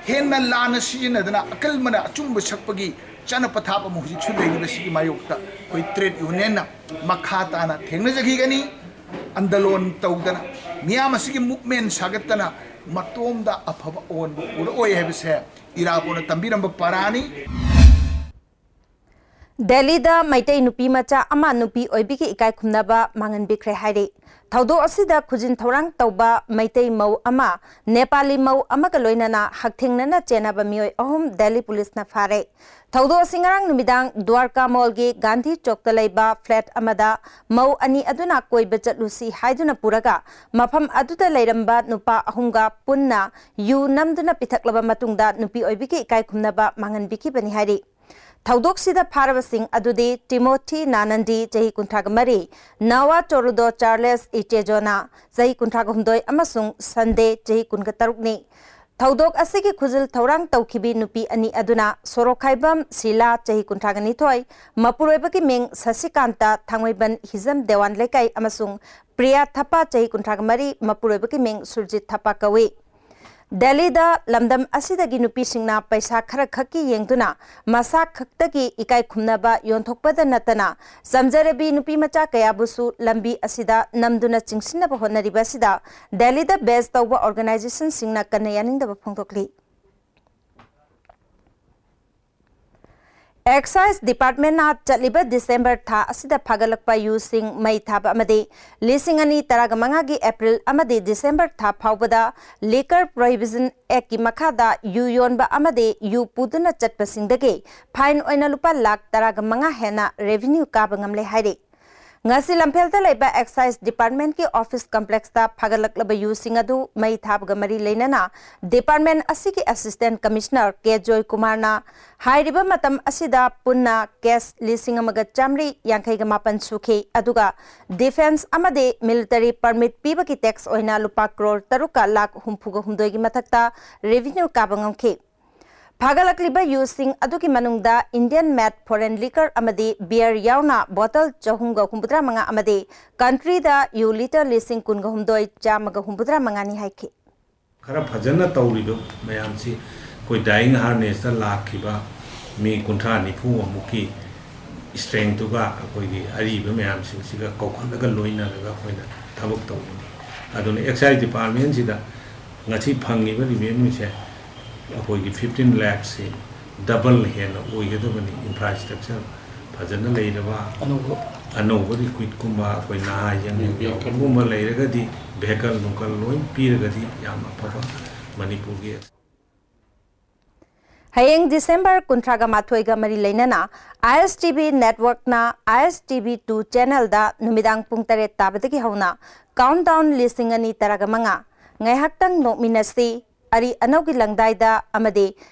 ꯍꯦꯟꯅ ꯂꯥꯟꯅ ꯁꯤꯖꯤꯟꯅꯗꯅ ꯑꯀꯜꯃꯅ ꯑꯆꯨꯝꯕ ꯁꯛꯄꯒꯤ ꯆꯠꯅ ꯄꯊꯥꯞ ꯑꯃ ꯍꯧꯖꯤꯛꯁꯨ ꯂꯩꯔꯤꯕꯁꯤꯒꯤ ꯃꯥꯌꯣꯛꯇ ꯑꯩꯈꯣꯏ ꯇ꯭ꯔꯦꯗ ꯌꯨꯅꯤꯌꯟꯅ ꯃꯈꯥ ꯇꯥꯅ ꯊꯦꯡꯅꯖꯈꯤꯒꯅꯤ꯫ ꯑꯟꯗꯂꯣꯟ ꯇꯧꯗꯅ, ꯃꯤꯌꯥꯝ ꯑꯁꯤꯒꯤ ꯃꯨꯞꯃꯦꯟ ꯁꯥꯒꯠꯇꯅ ꯃꯇꯣꯝꯗ ꯑꯐꯕ ꯑꯑꯣꯟꯕ ꯄꯨꯔꯛꯑꯣꯏ ꯍꯥꯏꯕꯁꯦ ꯏꯔꯥꯕꯣꯠꯅ ꯇꯝꯕꯤꯔꯝꯕ ꯄꯔꯥꯅꯤ꯫ ꯗꯦꯜꯂꯤꯗ ꯃꯩꯇꯩ ꯅꯨꯄꯤ ꯃꯆꯥ ꯑꯃ ꯅꯨꯄꯤ ꯑꯣꯏꯕꯤꯒꯤ ꯏꯀꯥꯏ ꯈꯨꯝꯅꯕ ꯃꯥꯡꯍꯟꯕꯤꯈ꯭ꯔꯦ ꯍꯥꯏꯔꯤ꯫ ꯊꯧꯗꯣꯛ ꯑꯁꯤꯗ ꯈꯨꯖꯤꯟ ꯊꯧꯔꯥꯡ ꯇꯧꯕ ꯃꯩꯇꯩ ꯃꯧ ꯑꯃ, ꯅꯦꯄꯥꯂꯤ ꯃꯧ ꯑꯃꯒ ꯂꯣꯏꯅꯅ ꯍꯛꯊꯦꯡꯅꯅ ꯆꯦꯟꯅꯕ ꯃꯤꯑꯣꯏ ꯑꯍꯨꯝ ꯗꯦꯜꯂꯤ ꯄꯨꯂꯤꯁꯅ ꯐꯥꯔꯦ꯫ ꯊꯧꯗꯣꯛ ꯑꯁꯤ ꯉꯔꯥꯡ ꯅꯨꯃꯤꯗꯥꯡ ꯗ꯭ꯋꯥꯔꯀꯥ ꯃꯣꯜꯒꯤ ꯒꯥꯟꯙꯤ ꯆꯧꯛꯇ ꯂꯩꯕ ꯐ꯭ꯂꯦꯠ ꯑꯃꯗ ꯃꯧ ꯑꯅꯤ ꯑꯗꯨꯅ ꯀꯣꯏꯕ ꯆꯠꯂꯨꯁꯤ ꯍꯥꯏꯗꯨꯅ ꯄꯨꯔꯒ ꯃꯐꯝ ꯑꯗꯨꯗ ꯂꯩꯔꯝꯕ ꯅꯨꯄꯥ ꯑꯍꯨꯝꯒ ꯄꯨꯟꯅ ꯌꯨ ꯅꯝꯗꯨꯅ ꯄꯤꯊꯛꯂꯕ ꯃꯇꯨꯡꯗ ꯅꯨꯄꯤ ꯑꯣꯏꯕꯤꯒꯤ ꯏꯀꯥꯏ ꯈꯨꯝꯅꯕ ꯃꯥꯡꯍꯟꯕꯤꯈꯤꯕꯅꯤ ꯍꯥꯏꯔꯤ꯫ ꯊꯧꯗꯣꯛꯁꯤꯗ ꯐꯥꯔꯕꯁꯤꯡ ꯑꯗꯨꯗꯤ ꯇꯤꯃꯣꯊꯤ ꯅꯥꯅꯟꯗꯤ, ꯆꯍꯤ ꯀꯨꯟꯊ꯭ꯔꯥꯒ ꯃꯔꯤ, ꯅꯥꯋꯥ ꯆꯣꯔꯨꯗꯣ ꯆꯥꯔꯂꯦꯁ ꯏꯆꯦꯖꯣꯅꯥ, ꯆꯍꯤ ꯀꯨꯟꯊ꯭ꯔꯥꯒ ꯍꯨꯝꯗꯣꯏ, ꯑꯃꯁꯨꯡ ꯁꯟꯗꯦ, ꯆꯍꯤ ꯀꯨꯟꯒ ꯇꯔꯨꯛꯅꯤ꯫ ꯊꯧꯗꯣꯛ ꯑꯁꯤꯒꯤ ꯈꯨꯖꯤꯜ ꯊꯧꯔꯥꯡ ꯇꯧꯈꯤꯕꯤ ꯅꯨꯄꯤ ꯑꯅꯤ ꯑꯗꯨꯅ ꯁꯣꯔꯣꯛꯈꯥꯏꯕꯝ ꯁꯤꯂꯥ, ꯆꯍꯤ ꯀꯨꯟꯊ꯭ꯔꯥꯒ ꯅꯤꯊꯣꯏ, ꯃꯄꯨꯔꯣꯏꯕꯒꯤ ꯃꯤꯡ ꯁꯁꯤꯀꯥꯟꯇ, ꯊꯥꯡꯃꯩꯕꯟ ꯍꯤꯖꯝ ꯗꯦꯋꯥꯟ ꯂꯩꯀꯥꯏ, ꯑꯃꯁꯨꯡ ꯄ꯭ꯔꯤꯌꯥ ꯊꯞꯄꯥ, ꯆꯍꯤ ꯀꯨꯟꯊ꯭ꯔꯥꯒ ꯃꯔꯤ, ꯃꯄꯨꯔꯣꯏꯕꯒꯤ ꯃꯤꯡ ꯁꯨꯔꯖꯤꯠ ꯊꯞꯄꯥ ꯀꯧꯏ꯫ ꯗꯦꯜꯂꯤꯗ ꯂꯝꯗꯝ ꯑꯁꯤꯗꯒꯤ ꯅꯨꯄꯤꯁꯤꯡꯅ ꯄꯩꯁꯥ ꯈꯔ ꯈꯛꯀꯤ ꯌꯦꯡꯗꯨꯅ ꯃꯁꯥ ꯈꯛꯇꯒꯤ ꯏꯀꯥꯏ ꯈꯨꯝꯅꯕ ꯌꯣꯟꯊꯣꯛꯄꯗ ꯅꯠꯇꯅ ꯆꯝꯖꯔꯕꯤ ꯅꯨꯄꯤ ꯃꯆꯥ ꯀꯌꯥꯕꯨꯁꯨ ꯂꯝꯕꯤ ꯑꯁꯤꯗ ꯅꯝꯗꯨꯅ ꯆꯤꯡꯁꯤꯟꯅꯕ ꯍꯣꯠꯅꯔꯤꯕ ꯑꯁꯤꯗ ꯗꯦꯜꯂꯤꯗ ꯕꯦꯖ ꯇꯧꯕ ꯑꯣꯔꯒꯅꯥꯏꯖꯦꯁꯟꯁꯤꯡꯅ ꯀꯟꯅ ꯌꯥꯅꯤꯡꯗꯕ ꯐꯣꯡꯗꯣꯛꯂꯤ꯫ ꯑꯦꯛꯁꯥꯏꯖ ꯗꯤꯄꯥꯔꯠꯃꯦꯟꯅ ꯆꯠꯂꯤꯕ ꯗꯤꯁꯦꯝꯕꯔ ꯊꯥ ꯑꯁꯤꯗ ꯐꯥꯒꯠꯂꯛꯄ ꯌꯨꯁꯤꯡ ꯃꯩ ꯊꯥꯕ ꯑꯃꯗꯤ ꯂꯤꯁꯤꯡ ꯑꯅꯤ ꯇꯔꯥꯃꯉꯥꯒꯤ ꯑꯦꯄ꯭ꯔꯤꯜ ꯑꯃꯗꯤ ꯗꯤꯁꯦꯝꯕꯔ ꯊꯥ ꯐꯥꯎꯕꯗ Liquor Prohibition Actꯀꯤ ꯃꯈꯥꯗ ꯌꯨ ꯌꯣꯟꯕ ꯑꯃꯗꯤ ꯌꯨ ꯄꯨꯗꯨꯅ ꯆꯠꯄꯁꯤꯡꯗꯒꯤ ꯐꯥꯏꯟ ꯑꯣꯏꯅ ꯂꯨꯄꯥ ꯂꯥꯈ ꯇꯔꯥꯒ ꯃꯉꯥ ꯍꯦꯟꯅ ꯔꯦꯚꯤꯅ꯭ꯌꯨ ꯀꯥꯕ ꯉꯝꯂꯦ ꯍꯥꯏꯔꯤ꯫ ꯉꯁꯤ ꯂꯝꯐꯦꯜꯗ ꯂꯩꯕ Excise Department ꯀꯤ office complex ꯇ ꯐꯥꯒꯠꯂꯛꯂꯕ ꯌꯨꯁꯤꯡ ꯑꯗꯨ ꯃꯩ ꯊꯥꯕꯒ ꯃꯔꯤ ꯂꯩꯅꯅ department ꯑꯁꯤꯒꯤ Assistant Commissioner ꯀꯦ ꯖꯣꯏ ꯀꯨꯃꯥꯔꯅ ꯍꯥꯏꯔꯤꯕ ꯃꯇꯝ ꯑꯁꯤꯗ ꯄꯨꯟꯅ case ꯂꯤꯁꯤꯡ ꯑꯃꯒ ꯆꯥꯃꯔꯤ ꯌꯥꯡꯈꯩꯒ ꯃꯥꯄꯟ ꯁꯨꯈꯤ, ꯑꯗꯨꯒ defence ꯑꯃꯗꯤ military permit ꯄꯤꯕꯒꯤ tax ꯑꯣꯏꯅ ꯂꯨꯄꯥ ꯀ꯭ꯔꯣꯔ ꯇꯔꯨꯛꯀ ꯂꯥꯈ ꯍꯨꯝꯐꯨꯒ ꯍꯨꯝꯗꯣꯏꯒꯤ ꯃꯊꯛꯇ revenue ꯀꯥꯕ ꯉꯝꯈꯤ꯫ ꯐꯥꯒꯠꯂꯛꯂꯤꯕ ꯌꯨꯁꯤꯡ ꯑꯗꯨꯒꯤ ꯃꯅꯨꯡꯗ Indian made foreign liquor ꯑꯃꯗꯤ beer ꯌꯥꯎꯅ bottle ꯆꯍꯨꯝꯒ ꯍꯨꯝꯐꯨꯇꯔꯥ ꯃꯉꯥ ꯑꯃꯗꯤ country ꯗ ꯌꯨ litre ꯂꯤꯁꯤꯡ ꯀꯨꯟꯒ ꯍꯨꯝꯗꯣꯏ ꯆꯥꯝꯃꯒ ꯍꯨꯝꯐꯨꯇꯔꯥ ꯃꯉꯥꯅꯤ ꯍꯥꯏꯈꯤ꯫ ꯈꯔ ꯐꯖꯅ ꯇꯧꯔꯤꯕ ꯃꯌꯥꯝꯁꯤ ꯑꯩꯈꯣꯏ dying harness ꯇ ꯂꯥꯛꯈꯤꯕ ꯃꯤ ꯀꯨꯟꯊ꯭ꯔꯥ ꯅꯤꯐꯨ ꯑꯃꯨꯛꯀꯤ strength ꯇꯨꯒ ꯑꯩꯈꯣꯏꯒꯤ ꯑꯔꯤꯕ ꯃꯌꯥꯝꯁꯤꯡꯁꯤꯒ ꯀꯧꯈꯠꯂꯒ ꯂꯣꯏꯅꯔꯒ ꯑꯩꯈꯣꯏꯅ ꯊꯕꯛ ꯇꯧꯕꯅꯤ꯫ ꯑꯗꯨꯅ Excise Department ꯁꯤꯗ ꯉꯁꯤ ꯐꯪꯉꯤꯕ revenue ꯁꯦ ꯑꯩꯈꯣꯏꯒꯤ fifteen lakh ꯁꯤ double ꯍꯦꯟꯅ ꯑꯣꯏꯒꯗꯕꯅꯤ꯫ Infrastructure ꯐꯖꯅ ꯂꯩꯔꯕ, ꯑꯅꯧꯕ꯫ ꯑꯅꯧꯕ recruit ꯀꯨꯝꯕ, ꯑꯩꯈꯣꯏ ꯅꯍꯥ young ꯎꯝ, ꯌꯥꯎꯕ꯫ ꯒꯨꯝꯕ ꯂꯩꯔꯒꯗꯤ vehicle ꯅꯨꯡꯀꯜ ꯂꯣꯏ ꯄꯤꯔꯒꯗꯤ ꯌꯥꯝ ꯑꯐꯕ ꯃꯅꯤꯄꯨꯔꯒꯤ꯫ ꯍꯌꯦꯡ December ꯀꯨꯟꯊ꯭ꯔꯥꯒ ꯃꯥꯊꯣꯏꯒ ꯃꯔꯤ ꯂꯩꯅꯅ I S T V network ꯅ I S T V two channel ꯗ ꯅꯨꯃꯤꯗꯥꯡ ꯄꯨꯡ ꯇꯔꯦꯠ ꯇꯥꯕꯗꯒꯤ ꯍꯧꯅ Countdown ꯂꯤꯁꯤꯡ ꯑꯅꯤ ꯇꯔꯥꯒ ꯃꯉꯥ, ꯉꯥꯏꯍꯥꯛꯇꯪ ꯅꯣꯛꯃꯤꯟꯅꯁꯤ, ꯑꯔꯤ ꯑꯅꯧꯒꯤ ꯂꯪꯗꯥꯏꯗ ꯑꯃꯗꯤ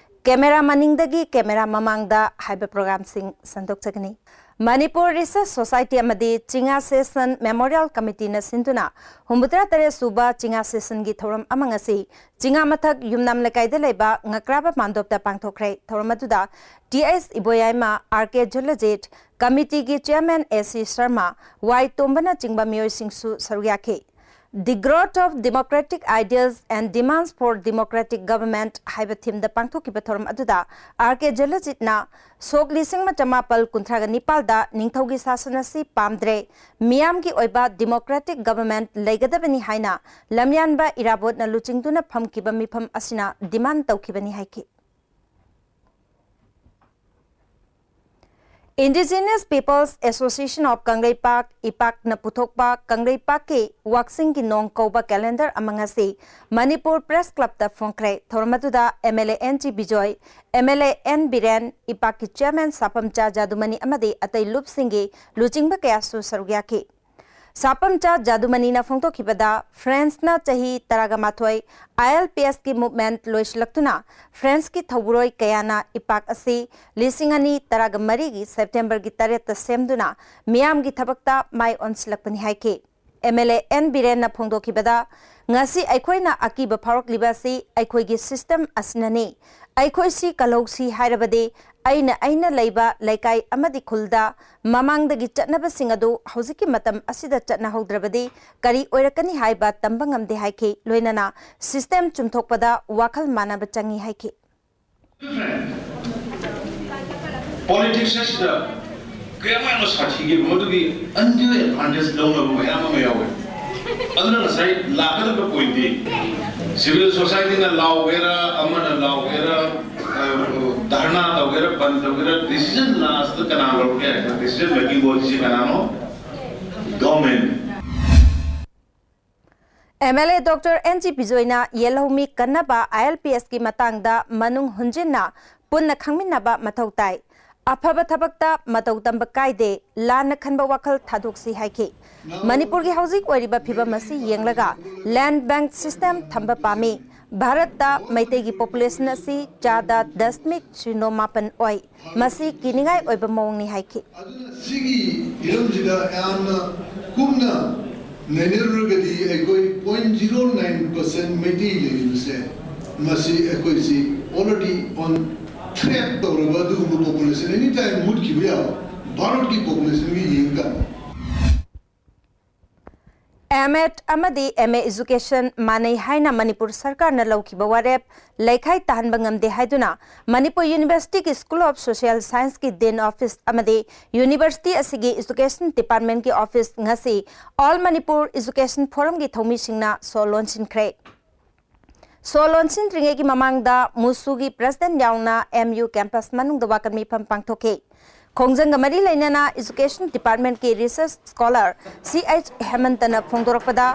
camera ꯃꯅꯤꯡꯗꯒꯤ camera ꯃꯃꯥꯡꯗ ꯍꯥꯏꯕ program ꯁꯤꯡ ꯁꯟꯗꯣꯛꯆꯒꯅꯤ꯫ Manipur Research Society ꯑꯃꯗꯤ ꯆꯤꯉꯥ session Memorial Committee ꯅ ꯁꯤꯟꯗꯨꯅ ꯍꯨꯝꯐꯨꯇꯔꯥ ꯇꯔꯦꯠ ꯁꯨꯕ ꯆꯤꯉꯥ session ꯒꯤ ꯊꯧꯔꯝ ꯑꯃ ꯉꯁꯤ ꯆꯤꯉꯥ ꯃꯊꯛ ꯌꯨꯝꯅꯥꯝ ꯂꯩꯀꯥꯏꯗ ꯂꯩꯕ ꯉꯀ꯭ꯔꯥꯕ ꯃꯥꯟꯗꯣꯞꯇ ꯄꯥꯡꯊꯣꯛꯈ꯭ꯔꯦ꯫ ꯊꯧꯔꯝ ꯑꯗꯨꯗ T S ꯏꯕꯣꯌꯥꯏꯃ, R K ꯖꯨꯂꯖꯤꯠ, committee ꯒꯤ chairman A C Sharma, Y ꯇꯣꯝꯕꯅꯆꯤꯡꯕ ꯃꯤꯑꯣꯏꯁꯤꯡꯁꯨ ꯁꯔꯨꯛ ꯌꯥꯈꯤ꯫ The Growth of Democratic Ideals and Demands for Democratic Government ꯍꯥꯏꯕ theme ꯗ ꯄꯥꯡꯊꯣꯛꯈꯤꯕ ꯊꯧꯔꯝ ꯑꯗꯨꯗ R K ꯖꯨꯂꯖꯤꯠꯅ ꯁꯣꯛ ꯂꯤꯁꯤꯡ ꯑꯃ ꯆꯃꯥꯄꯜ ꯀꯨꯟꯊ꯭ꯔꯥꯒ ꯅꯤꯄꯥꯜꯗ ꯅꯤꯡꯊꯧꯒꯤ ꯁꯥꯁꯟ ꯑꯁꯤ ꯄꯥꯝꯗ꯭ꯔꯦ, ꯃꯤꯌꯥꯝꯒꯤ ꯑꯣꯏꯕ democratic government ꯂꯩꯒꯗꯕꯅꯤ ꯍꯥꯏꯅ ꯂꯝꯌꯥꯟꯕ ꯏꯔꯥꯕꯣꯠꯅ ꯂꯨꯆꯤꯡꯗꯨꯅ ꯐꯝꯈꯤꯕ ꯃꯤꯐꯝ ꯑꯁꯤꯅ demand ꯇꯧꯈꯤꯕꯅꯤ ꯍꯥꯏꯈꯤ꯫ Indigenous Peoples Association of Kangleipak, ꯏꯄꯥꯛꯅ ꯄꯨꯊꯣꯛꯄ ꯀꯪꯂꯩꯄꯥꯛꯀꯤ ꯋꯥꯛꯆꯤꯡꯒꯤ ꯅꯣꯡ ꯀꯧꯕ calendar ꯑꯃ ꯉꯁꯤ ꯃꯅꯤꯄꯨꯔ Press Clubꯇ ꯐꯣꯡꯈ꯭ꯔꯦ꯫ ꯊꯧꯔꯝ ꯑꯗꯨꯗ M L A N G Bijoy, M L A N Biren, ꯏꯄꯥꯛꯀꯤ chairman ꯁꯥꯄꯝꯆꯥ ꯖꯥꯗꯨꯃꯅꯤ ꯑꯃꯗꯤ ꯑꯇꯩ ꯂꯨꯞꯁꯤꯡꯒꯤ ꯂꯨꯆꯤꯡꯕ ꯀꯌꯥꯁꯨ ꯁꯔꯨꯛ ꯌꯥꯈꯤ꯫ ꯁꯥꯄꯝꯆꯥ ꯖꯥꯗꯨꯃꯅꯤꯅ ꯐꯣꯡꯗꯣꯛꯈꯤꯕꯗ, Franceꯅ ꯆꯍꯤ ꯇꯔꯥꯒ ꯃꯥꯊꯣꯏ I L P Sꯀꯤ movement ꯂꯣꯏꯁꯤꯜꯂꯛꯇꯨꯅ Franceꯀꯤ ꯊꯧꯕꯨꯔꯣꯏ ꯀꯌꯥꯅ ꯏꯄꯥꯛ ꯑꯁꯤ ꯂꯤꯁꯤꯡ ꯑꯅꯤ ꯇꯔꯥꯒ ꯃꯔꯤꯒꯤ Septemberꯒꯤ ꯇꯔꯦꯠꯇ ꯁꯦꯝꯗꯨꯅ ꯃꯤꯌꯥꯝꯒꯤ ꯊꯕꯛꯇ ꯃꯥꯏ ꯑꯣꯟꯁꯤꯜꯂꯛꯄꯅꯤ ꯍꯥꯏꯈꯤ꯫ M L A N ꯕꯤꯔꯦꯟꯅ ꯐꯣꯡꯗꯣꯛꯈꯤꯕꯗ, ꯉꯁꯤ ꯑꯩꯈꯣꯏꯅ ꯑꯀꯤꯕ ꯐꯥꯎꯔꯛꯂꯤꯕ ꯑꯁꯤ ꯑꯩꯈꯣꯏꯒꯤ system ꯑꯁꯤꯅꯅꯤ꯫ ꯑꯩꯈꯣꯏꯁꯤ ꯀꯜꯍꯧꯁꯤ ꯍꯥꯏꯔꯕꯗꯤ, ꯑꯩꯅ, ꯑꯩꯅ ꯂꯩꯕ ꯂꯩꯀꯥꯏ ꯑꯃꯗꯤ ꯈꯨꯜꯗ ꯃꯃꯥꯡꯗꯒꯤ ꯆꯠꯅꯕꯁꯤꯡ ꯑꯗꯨ ꯍꯧꯖꯤꯛꯀꯤ ꯃꯇꯝ ꯑꯁꯤꯗ ꯆꯠꯅꯍꯧꯗ꯭ꯔꯕꯗꯤ ꯀꯔꯤ ꯑꯣꯏꯔꯛꯀꯅꯤ ꯍꯥꯏꯕ ꯇꯝꯕ ꯉꯝꯗꯦ ꯍꯥꯏꯈꯤ꯫ ꯂꯣꯏꯅꯅ system ꯆꯨꯝꯊꯣꯛꯄꯗ ꯋꯥꯈꯜ ꯃꯥꯟꯅꯕ ꯆꯪꯏ ꯍꯥꯏꯈꯤ꯫ Politics ꯑꯁꯤꯗ ꯀꯌꯥꯃꯨꯛ ꯌꯥꯝꯅ ꯁꯥꯊꯤꯒꯦꯕ, ꯃꯗꯨꯒꯤ undue advantage ꯂꯧꯅꯕ ꯃꯌꯥꯝ ꯑꯃ ꯌꯥꯎꯋꯦ꯫ ꯑꯗꯨꯅ ꯉꯁꯥꯏ ꯂꯥꯛꯀꯗꯕ pointꯇꯤ, civil societyꯅ ꯂꯥꯎꯒꯦꯔꯥ, ꯑꯃꯅ ꯂꯥꯎꯒꯦꯔꯥ, ꯑ, ꯙꯔꯅꯥ ꯇꯧꯒꯦꯔꯥ, ꯕꯟ ꯇꯧꯒꯦꯔꯥ, decision lastꯇ ꯀꯅꯥ ꯂꯧꯔꯛꯀꯦ ꯍꯥꯏꯕ decision making bodyꯁꯤ ꯀꯅꯥꯅꯣ? Government꯫ M L A Doctor N G ꯕꯤꯖꯣꯏꯅ ꯌꯦꯜꯍꯧꯃꯤ ꯀꯟꯅꯕ I L P Sꯀꯤ ꯃꯇꯥꯡꯗ ꯃꯅꯨꯡ ꯍꯨꯟꯖꯤꯟꯅ ꯄꯨꯟꯅ ꯈꯪꯃꯤꯟꯅꯕ ꯃꯊꯧ ꯇꯥꯏ꯫ ꯑꯐꯕ ꯊꯕꯛꯇ ꯃꯇꯧ ꯇꯝꯕ ꯀꯥꯏꯗꯦ, ꯂꯥꯟꯅ ꯈꯟꯕ ꯋꯥꯈꯜ ꯊꯥꯗꯣꯛꯁꯤ ꯍꯥꯏꯈꯤ꯫ ꯃꯅꯤꯄꯨꯔꯒꯤ ꯍꯧꯖꯤꯛ ꯑꯣꯏꯔꯤꯕ ꯐꯤꯕꯝ ꯑꯁꯤ ꯌꯦꯡꯂꯒ land bank system ꯊꯝꯕ ꯄꯥꯝꯃꯤ꯫ ꯚꯥꯔꯠꯇ ꯃꯩꯇꯩꯒꯤ population ꯑꯁꯤ ꯆꯥꯗ ꯗꯁꯃꯤꯛ ꯁꯤꯅꯣ ꯃꯥꯄꯟ ꯑꯣꯏ꯫ ꯃꯁꯤ ꯀꯤꯅꯤꯡꯉꯥꯏ ꯑꯣꯏꯕ ꯃꯑꯣꯡꯅꯤ ꯍꯥꯏꯈꯤ꯫ ꯑꯗꯨꯅ ꯁꯤꯒꯤ ꯍꯤꯔꯝꯁꯤꯗ ꯌꯥꯝꯅ ꯀꯨꯞꯅ ꯅꯩꯅꯔꯨꯔꯒꯗꯤ ꯑꯩꯈꯣꯏ point zero nine percent Meitei ꯂꯩꯔꯤꯕꯁꯦ, ꯃꯁꯤ ꯑꯩꯈꯣꯏꯁꯤ already on threat ꯇꯧꯔꯕ ꯑꯗꯨꯒꯨꯝꯕ population, any time ꯃꯨꯠꯈꯤꯕ ꯌꯥꯕ ꯚꯥꯔꯠꯀꯤ populationꯒꯤ ꯌꯦꯡꯀꯥꯟꯗ꯫ M.Ed ꯑꯃꯗꯤ M.A education ꯃꯥꯟꯅꯩ ꯍꯥꯏꯅ ꯃꯅꯤꯄꯨꯔ ꯁꯔꯀꯥꯔꯅ ꯂꯧꯈꯤꯕ ꯋꯥꯔꯦꯞ ꯂꯩꯈꯥꯏ ꯇꯥꯍꯟꯕ ꯉꯝꯗꯦ ꯍꯥꯏꯗꯨꯅ Manipur Universityꯒꯤ School of Social Scienceꯀꯤ Dean Office ꯑꯃꯗꯤ University ꯑꯁꯤꯒꯤ Education Departmentꯀꯤ office ꯉꯁꯤ All Manipur Education Forumꯒꯤ ꯊꯧꯃꯤꯁꯤꯡꯅ ꯁꯣ ꯂꯣꯟꯁꯤꯟꯈ꯭ꯔꯦ꯫ ꯁꯣ ꯂꯣꯟꯁꯤꯟꯗ꯭ꯔꯤꯉꯩꯒꯤ ꯃꯃꯥꯡꯗ ꯃꯨꯁꯨꯒꯤ President ꯌꯥꯎꯅ M U campus ꯃꯅꯨꯡꯗ ꯋꯥꯀꯠ ꯃꯤꯐꯝ ꯄꯥꯡꯊꯣꯛꯈꯤ꯫ ꯈꯣꯡꯖꯪꯒ ꯃꯔꯤ ꯂꯩꯅꯅ Education Departmentꯀꯤ research scholar C H ꯍꯦꯃꯟꯇꯅ ꯐꯣꯡꯗꯣꯔꯛꯄꯗ,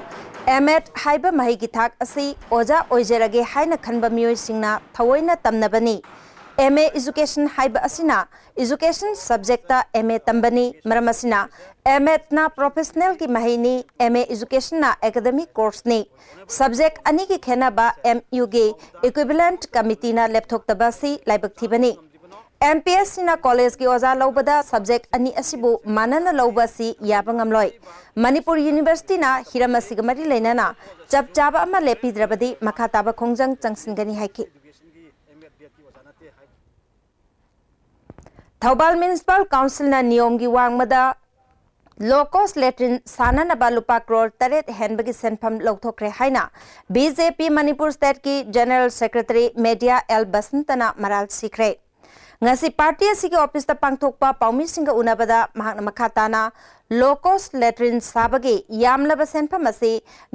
M.Ed ꯍꯥꯏꯕ ꯃꯍꯩꯒꯤ ꯊꯥꯛ ꯑꯁꯤ ꯑꯣꯖꯥ ꯑꯣꯏꯖꯔꯒꯦ ꯍꯥꯏꯅ ꯈꯟꯕ ꯃꯤꯑꯣꯏꯁꯤꯡꯅ ꯊꯑꯣꯏꯅ ꯇꯝꯅꯕꯅꯤ꯫ M.A Education ꯍꯥꯏꯕ ꯑꯁꯤꯅ education subjectꯇ M.A ꯇꯝꯕꯅꯤ꯫ ꯃꯔꯝ ꯑꯁꯤꯅ, M.Edꯅ professionalꯒꯤ ꯃꯍꯩꯅꯤ꯫ M.A Educationꯅ academic courseꯅꯤ꯫ Subject ꯑꯅꯤꯒꯤ ꯈꯦꯠꯅꯕ MUꯒꯤ equivalent committeeꯅ ꯂꯦꯞꯊꯣꯛꯇꯕ ꯑꯁꯤ ꯂꯥꯏꯕꯛ ꯊꯤꯕꯅꯤ꯫ MPSCꯅ collegeꯀꯤ ꯑꯣꯖꯥ ꯂꯧꯕꯗ subject ꯑꯅꯤ ꯑꯁꯤꯕꯨ ꯃꯥꯟꯅꯅ ꯂꯧꯕ ꯑꯁꯤ ꯌꯥꯕ ꯉꯝꯂꯣꯏ꯫ ꯃꯅꯤꯄꯨꯔ Universityꯅ ꯍꯤꯔꯝ ꯑꯁꯤꯒ ꯃꯔꯤ ꯂꯩꯅꯅ ꯆꯞ ꯆꯥꯕ ꯑꯃ ꯂꯦꯞꯄꯤꯗ꯭ꯔꯕꯗꯤ ꯃꯈꯥ ꯇꯥꯕ ꯈꯣꯡꯖꯪ ꯆꯪꯁꯤꯟꯒꯅꯤ ꯍꯥꯏꯈꯤ꯫ ꯊꯧꯕꯥꯜ Municipal Councilꯅ ꯅꯤꯌꯣꯝꯒꯤ ꯋꯥꯡꯃꯗ low cost latrine ꯁꯥꯅꯅꯕ ꯂꯨꯄꯥ ꯀ꯭ꯔꯣꯔ ꯇꯔꯦꯠ ꯍꯦꯟꯕꯒꯤ ꯁꯦꯟꯐꯝ ꯂꯧꯊꯣꯛꯈ꯭ꯔꯦ ꯍꯥꯏꯅ BJP ꯃꯅꯤꯄꯨꯔ stateꯀꯤ General Secretary ꯃꯦꯗꯤꯌꯥ ꯑꯦꯜ ꯕꯁꯟꯇꯅ ꯃꯔꯥꯜ ꯁꯤꯈ꯭ꯔꯦ꯫ ꯉꯁꯤ party ꯑꯁꯤꯒꯤ officeꯇ ꯄꯥꯡꯊꯣꯛꯄ ꯄꯥꯎꯃꯤꯁꯤꯡꯒ ꯎꯅꯕꯗ ꯃꯍꯥꯛꯅ ꯃꯈꯥ ꯇꯥꯅ low cost latrine ꯁꯥꯕꯒꯤ ꯌꯥꯝꯂꯕ ꯁꯦꯟꯐꯝ ꯑꯁꯤ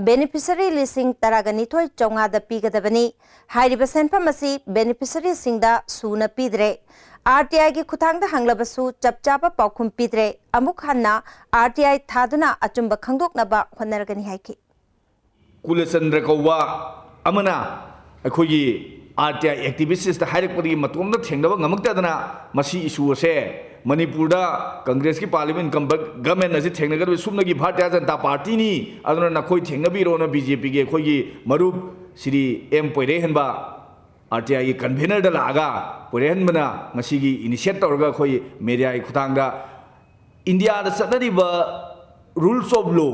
beneficiary ꯂꯤꯁꯤꯡ ꯇꯔꯥꯒ ꯅꯤꯊꯣꯏ ꯆꯥꯝꯃꯉꯥꯗ ꯄꯤꯒꯗꯕꯅꯤ꯫ ꯍꯥꯏꯔꯤꯕ ꯁꯦꯟꯐꯝ ꯑꯁꯤ beneficiaryꯁꯤꯡꯗ ꯁꯨꯅ ꯄꯤꯗ꯭ꯔꯦ꯫ RTIꯒꯤ ꯈꯨꯠꯊꯥꯡꯗ ꯍꯪꯂꯕꯁꯨ ꯆꯞ ꯆꯥꯕ ꯄꯥꯎꯈꯨꯝ ꯄꯤꯗ꯭ꯔꯦ꯫ ꯑꯃꯨꯛ ꯍꯟꯅ RTI ꯊꯥꯗꯨꯅ ꯑꯆꯨꯝꯕ ꯈꯪꯗꯣꯛꯅꯕ ꯍꯣꯠꯅꯔꯒꯅꯤ ꯍꯥꯏꯈꯤ꯫ ꯀꯨꯂꯆꯟꯗ꯭ꯔ ꯀꯧꯕ ꯑꯃꯅ ꯑꯩꯈꯣꯏꯒꯤ RTI activistꯇ ꯍꯥꯏꯔꯛꯄꯗꯒꯤ ꯃꯇꯣꯝꯇ ꯊꯦꯡꯅꯕ ꯉꯝꯃꯛꯇꯗꯅ ꯃꯁꯤ issue ꯑꯁꯦ ꯃꯅꯤꯄꯨꯔꯗ Congressꯀꯤ parliament incumbent government ꯑꯁꯤ ꯊꯦꯡꯅꯒꯗꯕ ꯁꯨꯞꯅꯒꯤ ꯚꯥꯔꯇꯤꯌ ꯖꯅꯇꯥ partyꯅꯤ, ꯑꯗꯨꯅ ꯅꯈꯣꯏ ꯊꯦꯡꯅꯕꯤꯔꯣꯅ BJPꯒꯤ ꯑꯩꯈꯣꯏꯒꯤ ꯃꯔꯨꯞ ꯁ꯭ꯔꯤ ꯑꯦꯝ ꯄꯣꯏꯔꯩꯍꯟꯕ RTIꯒꯤ convenerꯗ ꯂꯥꯛꯑꯒ ꯄꯣꯏꯔꯩꯍꯟꯕꯅ ꯉꯁꯤꯒꯤ initiate ꯇꯧꯔꯒ ꯑꯩꯈꯣꯏ mediaꯒꯤ ꯈꯨꯠꯊꯥꯡꯗ ꯏꯟꯗꯤꯌꯥꯗ ꯆꯠꯅꯔꯤꯕ rules of law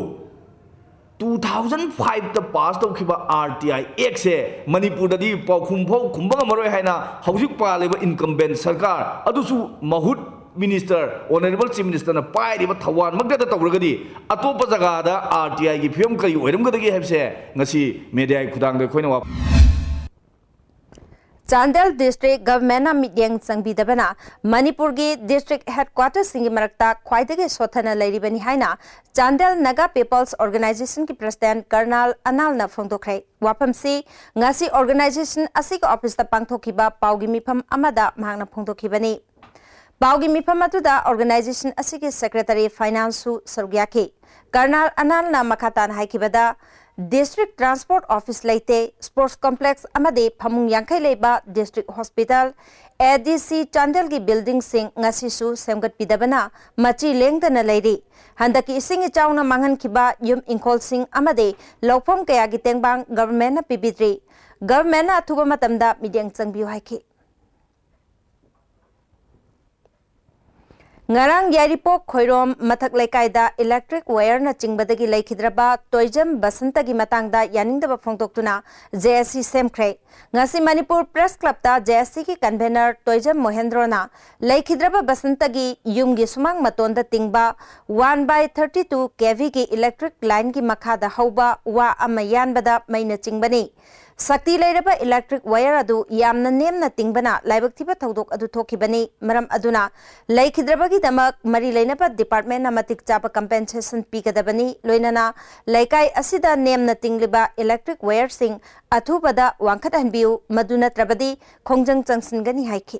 two thousand fiveꯇ pass ꯇꯧꯈꯤꯕ RTI actꯁꯦ ꯃꯅꯤꯄꯨꯔꯗꯗꯤ ꯄꯥꯎꯈꯨꯝ ꯐꯥꯎ ꯈꯨꯝꯕ ꯉꯝꯃꯔꯣꯏ ꯍꯥꯏꯅ ꯍꯧꯖꯤꯛ ꯄꯥꯜꯂꯤꯕ incumbent ꯁꯔꯀꯥꯔ ꯑꯗꯨꯁꯨ ꯃꯍꯨꯠ minister, honourable chief ministerꯅ ꯄꯥꯏꯔꯤꯕ ꯊꯧꯕꯥꯜꯃꯛꯇꯗ ꯇꯧꯔꯒꯗꯤ ꯑꯇꯣꯞꯄ ꯖꯒꯥꯗ RTIꯒꯤ ꯐꯤꯕꯝ ꯀꯔꯤ ꯑꯣꯏꯔꯝꯒꯗꯒꯦ ꯍꯥꯏꯕꯁꯦ ꯉꯁꯤ mediaꯒꯤ ꯈꯨꯠꯊꯥꯡꯗ ꯑꯩꯈꯣꯏꯅ ꯋꯥꯐꯝ ꯆꯥꯟꯗꯦꯜ district governmentꯅ ꯃꯤꯠꯌꯦꯡ ꯆꯪꯕꯤꯗꯕꯅ ꯃꯅꯤꯄꯨꯔꯒꯤ district headquarterꯁꯤꯡꯒꯤ ꯃꯔꯛꯇ ꯈ꯭ꯋꯥꯏꯗꯒꯤ ꯁꯣꯠꯊꯅ ꯂꯩꯔꯤꯕꯅꯤ ꯍꯥꯏꯅ Chandel Naga People's Organizationꯒꯤ president Karnal ꯑꯅꯥꯜꯅ ꯐꯣꯡꯗꯣꯛꯈ꯭ꯔꯦ꯫ ꯋꯥꯐꯝꯁꯤ ꯉꯁꯤ organization ꯑꯁꯤꯒꯤ officeꯇ ꯄꯥꯡꯊꯣꯛꯈꯤꯕ ꯄꯥꯎꯒꯤ ꯃꯤꯐꯝ ꯑꯃꯗ ꯃꯍꯥꯛꯅ ꯐꯣꯡꯗꯣꯛꯈꯤꯕꯅꯤ꯫ ꯄꯥꯎꯒꯤ ꯃꯤꯐꯝ ꯑꯗꯨꯗ organization ꯑꯁꯤꯒꯤ secretary finance ꯁꯨ ꯁꯔꯨꯛ ꯌꯥꯈꯤ꯫ ꯀꯔꯅꯥꯜ ꯑꯅꯥꯜꯅ ꯃꯈꯥ ꯇꯥꯅ ꯍꯥꯏꯈꯤꯕꯗ, district transport office ꯂꯩꯇꯦ, sports complex ꯑꯃꯗꯤ ꯐꯃꯨꯡ ꯌꯥꯡꯈꯩ ꯂꯩꯕ district hospital, A D C ꯆꯥꯟꯗꯦꯜꯒꯤ building ꯁꯤꯡ ꯉꯁꯤꯁꯨ ꯁꯦꯝꯒꯠꯄꯤꯗꯕꯅ ꯃꯆꯤ ꯂꯦꯡꯗꯅ ꯂꯩꯔꯤ꯫ ꯍꯟꯗꯛꯀꯤ ꯏꯁꯤꯡ ꯏꯆꯥꯎꯅ ꯃꯥꯡꯍꯟꯈꯤꯕ ꯌꯨꯝ ꯏꯪꯈꯣꯜꯁꯤꯡ ꯑꯃꯗꯤ ꯂꯧꯐꯝ ꯀꯌꯥꯒꯤ ꯇꯦꯡꯕꯥꯡ government ꯅ ꯄꯤꯕꯤꯗ꯭ꯔꯤ꯫ Government ꯅ ꯑꯊꯨꯕ ꯃꯇꯝꯗ ꯃꯤꯠꯌꯦꯡ ꯆꯪꯕꯤꯌꯨ ꯍꯥꯏꯈꯤ꯫ ꯉꯔꯥꯡ ꯌꯥꯏꯔꯤꯄꯣꯛ ꯈꯣꯏꯔꯣꯝ ꯃꯊꯛ ꯂꯩꯀꯥꯏꯗ electric wire ꯅ ꯆꯤꯡꯕꯗꯒꯤ ꯂꯩꯈꯤꯗ꯭ꯔꯕ ꯇꯣꯏꯖꯝ ꯕꯁꯟꯇꯒꯤ ꯃꯇꯥꯡꯗ ꯌꯥꯅꯤꯡꯗꯕ ꯐꯣꯡꯗꯣꯛꯇꯨꯅ J S C ꯁꯦꯝꯈ꯭ꯔꯦ꯫ ꯉꯁꯤ ꯃꯅꯤꯄꯨꯔ Press Club ꯇ J S C ꯒꯤ convener ꯇꯣꯏꯖꯝ ꯃꯣꯍꯦꯟꯗ꯭ꯔꯣꯅ ꯂꯩꯈꯤꯗ꯭ꯔꯕ ꯕꯁꯟꯇꯒꯤ ꯌꯨꯝꯒꯤ ꯁꯨꯃꯥꯡ ꯃꯇꯣꯟꯗ ꯇꯤꯡꯕ one by thirty two K V ꯒꯤ electric line ꯒꯤ ꯃꯈꯥꯗ ꯍꯧꯕ ꯋꯥ ꯑꯃ ꯌꯥꯟꯕꯗ ꯃꯩꯅ ꯆꯤꯡꯕꯅꯤ꯫ ꯁꯛꯇꯤ ꯂꯩꯔꯕ electric wire ꯑꯗꯨ ꯌꯥꯝꯅ ꯅꯦꯝꯅ ꯇꯤꯡꯕꯅ ꯂꯥꯏꯕꯛ ꯊꯤꯕ ꯊꯧꯗꯣꯛ ꯑꯗꯨ ꯊꯣꯛꯈꯤꯕꯅꯤ꯫ ꯃꯔꯝ ꯑꯗꯨꯅ ꯂꯩꯈꯤꯗ꯭ꯔꯕꯒꯤꯗꯃꯛ ꯃꯔꯤ ꯂꯩꯅꯕ department ꯅ ꯃꯇꯤꯛ ꯆꯥꯕ compensation ꯄꯤꯒꯗꯕꯅꯤ꯫ ꯂꯣꯏꯅꯅ ꯂꯩꯀꯥꯏ ꯑꯁꯤꯗ ꯅꯦꯝꯅ ꯇꯤꯡꯂꯤꯕ electric wire ꯁꯤꯡ ꯑꯊꯨꯕꯗ ꯋꯥꯡꯈꯠꯍꯟꯕꯤꯌꯨ, ꯃꯗꯨ ꯅꯠꯇ꯭ꯔꯕꯗꯤ ꯈꯣꯡꯖꯪ ꯆꯪꯁꯤꯟꯒꯅꯤ ꯍꯥꯏꯈꯤ꯫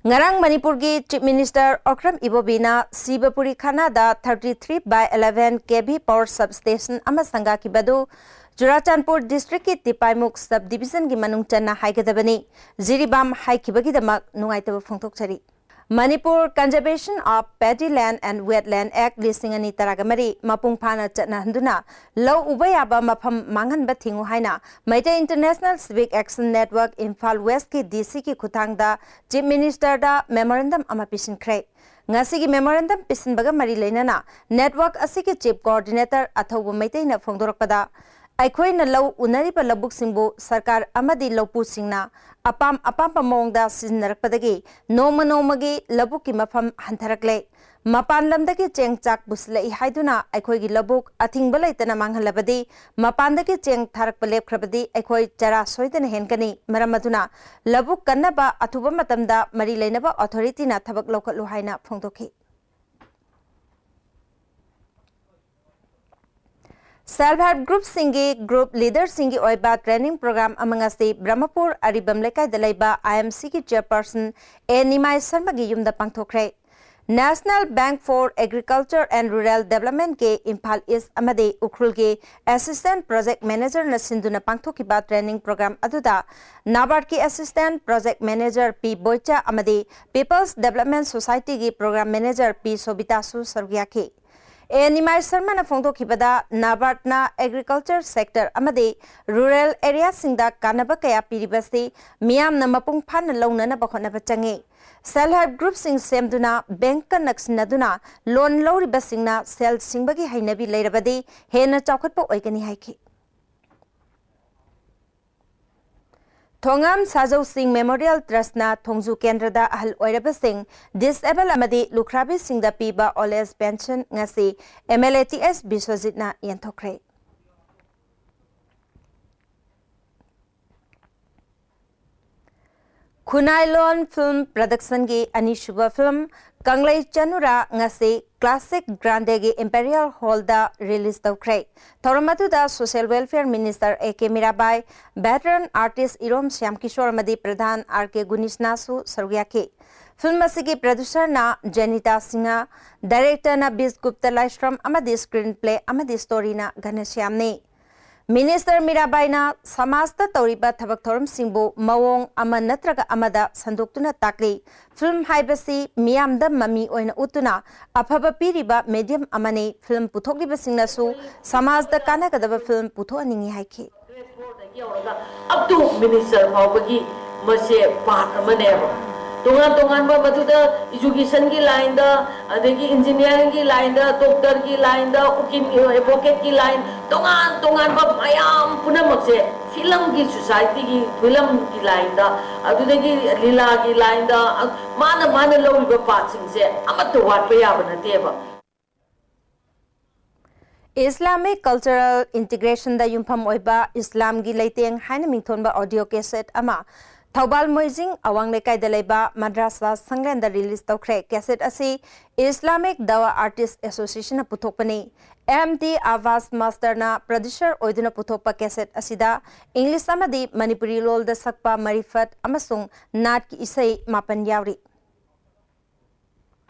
ꯉꯔꯥꯡ ꯃꯅꯤꯄꯨꯔꯒꯤ Chief Minister Okram ꯏꯕꯣꯕꯤꯅ ꯁꯤꯕꯄꯨꯔꯤ ꯈꯥꯅꯥꯗ thirty three by eleven K V power substation ꯑꯃ ꯁꯪꯒꯥꯈꯤꯕꯗꯨ ꯆꯨꯔꯥꯆꯥꯟꯄꯨꯔ district ꯀꯤ ꯇꯤꯄꯥꯏꯃꯨꯛ sub division ꯒꯤ ꯃꯅꯨꯡ ꯆꯟꯅ ꯍꯥꯏꯒꯗꯕꯅꯤ꯫ ꯖꯤꯔꯤꯕꯥꯝ ꯍꯥꯏꯈꯤꯕꯒꯤꯗꯃꯛ ꯅꯨꯡꯉꯥꯏꯇꯕ ꯐꯣꯡꯗꯣꯛꯆꯔꯤ꯫ Manipur Conservation of Paddy Land and Wetland Act ꯂꯤꯁꯤꯡ ꯑꯅꯤ ꯇꯔꯥꯒ ꯃꯔꯤ ꯃꯄꯨꯡ ꯐꯥꯅ ꯆꯠꯅꯍꯟꯗꯨꯅ ꯂꯧ ꯎꯕ ꯌꯥꯕ ꯃꯐꯝ ꯃꯥꯡꯍꯟꯕ ꯊꯤꯡꯉꯨ ꯍꯥꯏꯅ Meitei International Civic Action Network Imphal West ꯀꯤ D C ꯒꯤ ꯈꯨꯠꯊꯥꯡꯗ Chief Minister ꯗ memorandum ꯑꯃ ꯄꯤꯁꯤꯟꯈ꯭ꯔꯦ꯫ ꯉꯁꯤꯒꯤ memorandum ꯄꯤꯁꯤꯟꯕꯒ ꯃꯔꯤ ꯂꯩꯅꯅ network ꯑꯁꯤꯒꯤ chief coordinator ꯑꯊꯧꯕ ꯃꯩꯇꯩꯅ ꯐꯣꯡꯗꯣꯔꯛꯄꯗ, ꯑꯩꯈꯣꯏꯅ ꯂꯧ ꯎꯅꯔꯤꯕ ꯂꯧꯕꯨꯛꯁꯤꯡꯕꯨ ꯁꯔꯀꯥꯔ ꯑꯃꯗꯤ ꯂꯧꯄꯨꯁꯤꯡꯅ ꯑꯄꯥꯝ ꯑꯄꯥꯝꯕ ꯃꯑꯣꯡꯗ ꯁꯤꯖꯤꯟꯅꯔꯛꯄꯗꯒꯤ ꯅꯣꯡꯃ ꯅꯣꯡꯃꯒꯤ ꯂꯧꯕꯨꯛꯀꯤ ꯃꯐꯝ ꯍꯟꯊꯔꯛꯂꯦ꯫ ꯃꯄꯥꯟ ꯂꯝꯗꯒꯤ ꯆꯦꯡ ꯆꯥꯛ ꯄꯨꯁꯤꯜꯂꯛꯏ ꯍꯥꯏꯗꯨꯅ ꯑꯩꯈꯣꯏꯒꯤ ꯂꯧꯕꯨꯛ ꯑꯊꯤꯡꯕ ꯂꯩꯇꯅ ꯃꯥꯡꯍꯜꯂꯕꯗꯤ, ꯃꯄꯥꯟꯗꯒꯤ ꯆꯦꯡ ꯊꯥꯔꯛꯄ ꯂꯦꯞꯈ꯭ꯔꯕꯗꯤ ꯑꯩꯈꯣꯏ ꯆꯔꯥ ꯁꯣꯏꯗꯅ ꯍꯦꯟꯒꯅꯤ꯫ ꯃꯔꯝ ꯑꯗꯨꯅ ꯂꯧꯕꯨꯛ ꯀꯟꯅꯕ ꯑꯊꯨꯕ ꯃꯇꯝꯗ ꯃꯔꯤ ꯂꯩꯅꯕ authority ꯅ ꯊꯕꯛ ꯂꯧꯈꯠꯂꯨ ꯍꯥꯏꯅ ꯐꯣꯡꯗꯣꯛꯈꯤ꯫ Self help group ꯁꯤꯡꯒꯤ group leader ꯁꯤꯡꯒꯤ ꯑꯣꯏꯕ training program ꯑꯃ ꯉꯁꯤ ꯕ꯭ꯔꯍꯃꯄꯨꯔ ꯑꯔꯤꯕꯝ ꯂꯩꯀꯥꯏꯗ ꯂꯩꯕ I M C ꯒꯤ chairperson A ꯅꯤꯃꯥꯏ ꯁꯔꯃꯒꯤ ꯌꯨꯝꯗ ꯄꯥꯡꯊꯣꯛꯈ꯭ꯔꯦ꯫ National Bank for Agriculture and Rural Development ꯀꯤ ꯏꯝꯐꯥꯜ ꯏꯁ꯭ꯠ ꯑꯃꯗꯤ ꯎꯈ꯭ꯔꯨꯜꯒꯤ assistant project manager ꯅ ꯁꯤꯟꯗꯨꯅ ꯄꯥꯡꯊꯣꯛꯈꯤꯕ training program ꯑꯗꯨꯗ NABARD ꯀꯤ assistant project manager P ꯕꯣꯏꯆꯥ ꯑꯃꯗꯤ People's Development Society ꯒꯤ program manager P ꯁꯣꯕꯤꯇꯥꯁꯨ ꯁꯔꯨꯛ ꯌꯥꯈꯤ꯫ A ꯅꯤꯃꯥꯏ ꯁꯔꯃꯅ ꯐꯣꯡꯗꯣꯛꯈꯤꯕꯗ, NABARD ꯅ agriculture sector ꯑꯃꯗꯤ rural area ꯁꯤꯡꯗ ꯀꯥꯟꯅꯕ ꯀꯌꯥ ꯄꯤꯔꯤꯕꯁꯤ ꯃꯤꯌꯥꯝꯅ ꯃꯄꯨꯡ ꯐꯥꯅ ꯂꯧꯅꯅꯕ ꯍꯣꯠꯅꯕ ꯆꯪꯏ꯫ Self help group ꯁꯤꯡ ꯁꯦꯝꯗꯨꯅ bank ꯀ ꯅꯛꯁꯤꯟꯅꯗꯨꯅ loan ꯂꯧꯔꯤꯕꯁꯤꯡꯅ ꯁꯦꯜ ꯁꯤꯡꯕꯒꯤ ꯍꯩꯅꯕꯤ ꯂꯩꯔꯕꯗꯤ ꯍꯦꯟꯅ ꯆꯥꯎꯈꯠꯄ ꯑꯣꯏꯒꯅꯤ ꯍꯥꯏꯈꯤ꯫ ꯊꯣꯉꯥꯝ ꯁꯥꯖꯧ ꯁꯤꯡ Memorial Trust ꯅ ꯊꯣꯡꯖꯨ ꯀꯦꯟꯗ꯭ꯔꯗ ꯑꯍꯜ ꯑꯣꯏꯔꯕꯁꯤꯡ, disable ꯑꯃꯗꯤ ꯂꯨꯈ꯭ꯔꯥꯕꯤꯁꯤꯡꯗ ꯄꯤꯕ old age pension ꯉꯁꯤ M L A T S ꯕꯤꯁ꯭ꯋꯖꯤꯠꯅ ꯌꯦꯟꯊꯣꯛꯈ꯭ꯔꯦ꯫ ꯈꯨꯟꯅꯥꯏꯂꯣꯟ film production ꯒꯤ ꯑꯅꯤꯁꯨꯕ film ꯀꯪꯂꯩ ꯆꯅꯨꯔꯥ ꯉꯁꯤ Classic Grande ꯒꯤ Imperial Hall ꯗ release ꯇꯧꯈ꯭ꯔꯦ꯫ ꯊꯧꯔꯝ ꯑꯗꯨꯗ Social Welfare Minister A K Mirabai, veteran artist ꯏꯔꯣꯝ ꯁ꯭ꯌꯥꯝ ꯀꯤꯁꯣꯔ ꯑꯃꯗꯤ ꯄ꯭ꯔꯙꯥꯟ R K ꯒꯨꯅꯤꯁꯅꯥꯁꯨ ꯁꯔꯨꯛ ꯌꯥꯈꯤ꯫ Film ꯑꯁꯤꯒꯤ producer ꯅ ꯖꯦꯅꯤꯇꯥ ꯁꯤꯡꯍ, director ꯅ ꯕꯤꯁ ꯒꯨꯞꯇ ꯂꯥꯏꯁ꯭ꯔꯝ ꯑꯃꯗꯤ screenplay ꯑꯃꯗꯤ story ꯅ ꯘꯅꯁ꯭ꯌꯥꯝꯅꯤ꯫ Minister ꯃꯤꯔꯥꯕꯥꯏꯅ ꯁꯃꯥꯖꯇ ꯇꯧꯔꯤꯕ ꯊꯕꯛ ꯊꯧꯔꯝꯁꯤꯡꯕꯨ ꯃꯑꯣꯡ ꯑꯃ ꯅꯠꯇ꯭ꯔꯒ ꯑꯃꯗ ꯁꯟꯗꯣꯛꯇꯨꯅ ꯇꯥꯛꯂꯤ꯫ Film ꯍꯥꯏꯕꯁꯤ ꯃꯤꯌꯥꯝꯗ ꯃꯃꯤ ꯑꯣꯏꯅ ꯎꯠꯇꯨꯅ ꯑꯐꯕ ꯄꯤꯔꯤꯕ medium ꯑꯃꯅꯤ꯫ Film ꯄꯨꯊꯣꯛꯂꯤꯕꯁꯤꯡꯅꯁꯨ ꯁꯃꯥꯖꯇ ꯀꯥꯟꯅꯒꯗꯕ film ꯄꯨꯊꯣꯛꯍꯟꯅꯤꯡꯏ ꯍꯥꯏꯈꯤ꯫ Up to minister ꯐꯥꯎꯕꯒꯤ ꯃꯁꯦ part ꯑꯃꯅꯦꯕ꯫ ꯇꯣꯉꯥꯟ ꯇꯣꯉꯥꯟꯕ ꯃꯗꯨꯗ education ꯒꯤ line ꯗ, ꯑꯗꯒꯤ engineering ꯒꯤ line ꯗ, doctor ꯒꯤ line ꯗ, ꯎꯀꯤꯜꯒꯤ, advocate ꯀꯤ line, ꯇꯣꯉꯥꯟ ꯇꯣꯉꯥꯟꯕ ꯃꯌꯥꯝ ꯄꯨꯝꯅꯃꯛꯁꯦ film ꯒꯤ, society ꯒꯤ, film ꯒꯤ line ꯗ, ꯑꯗꯨꯗꯒꯤ ꯂꯤꯂꯥꯒꯤ line ꯗ, ꯃꯥꯅ ꯃꯥꯅ ꯂꯧꯔꯤꯕ part ꯁꯤꯡꯁꯦ ꯑꯃꯠꯇ ꯋꯥꯠꯄ ꯌꯥꯕ ꯅꯠꯇꯦꯕ꯫ Islamic cultural integration ꯗ ꯌꯨꯝꯐꯝ ꯑꯣꯏꯕ ꯏꯁꯂꯥꯝꯒꯤ ꯂꯩꯇꯦꯡ ꯍꯥꯏꯅ ꯃꯤꯡꯊꯣꯟꯕ audio cassette ꯑꯃ ꯊꯧꯕꯥꯜ ꯃꯣꯏꯖꯤꯡ ꯑꯋꯥꯡ ꯂꯩꯀꯥꯏꯗ ꯂꯩꯕ ꯃꯗ꯭ꯔꯥꯁꯥ ꯁꯪꯂꯦꯟꯗ release ꯇꯧꯈ꯭ꯔꯦ꯫ Cassette ꯑꯁꯤ Islamic Dawa Artist Association ꯅ ꯄꯨꯊꯣꯛꯄꯅꯤ꯫ M D Abbas Master ꯅ producer ꯑꯣꯏꯗꯨꯅ ꯄꯨꯊꯣꯛꯄ cassette ꯑꯁꯤꯗ English ꯑꯃꯗꯤ ꯃꯅꯤꯄꯨꯔꯤ ꯂꯣꯜꯗ ꯁꯛꯄ ꯃꯔꯤꯐꯠ ꯑꯃꯁꯨꯡ ꯅꯥꯠꯀꯤ ꯏꯁꯩ ꯃꯥꯄꯟ ꯌꯥꯎꯔꯤ꯫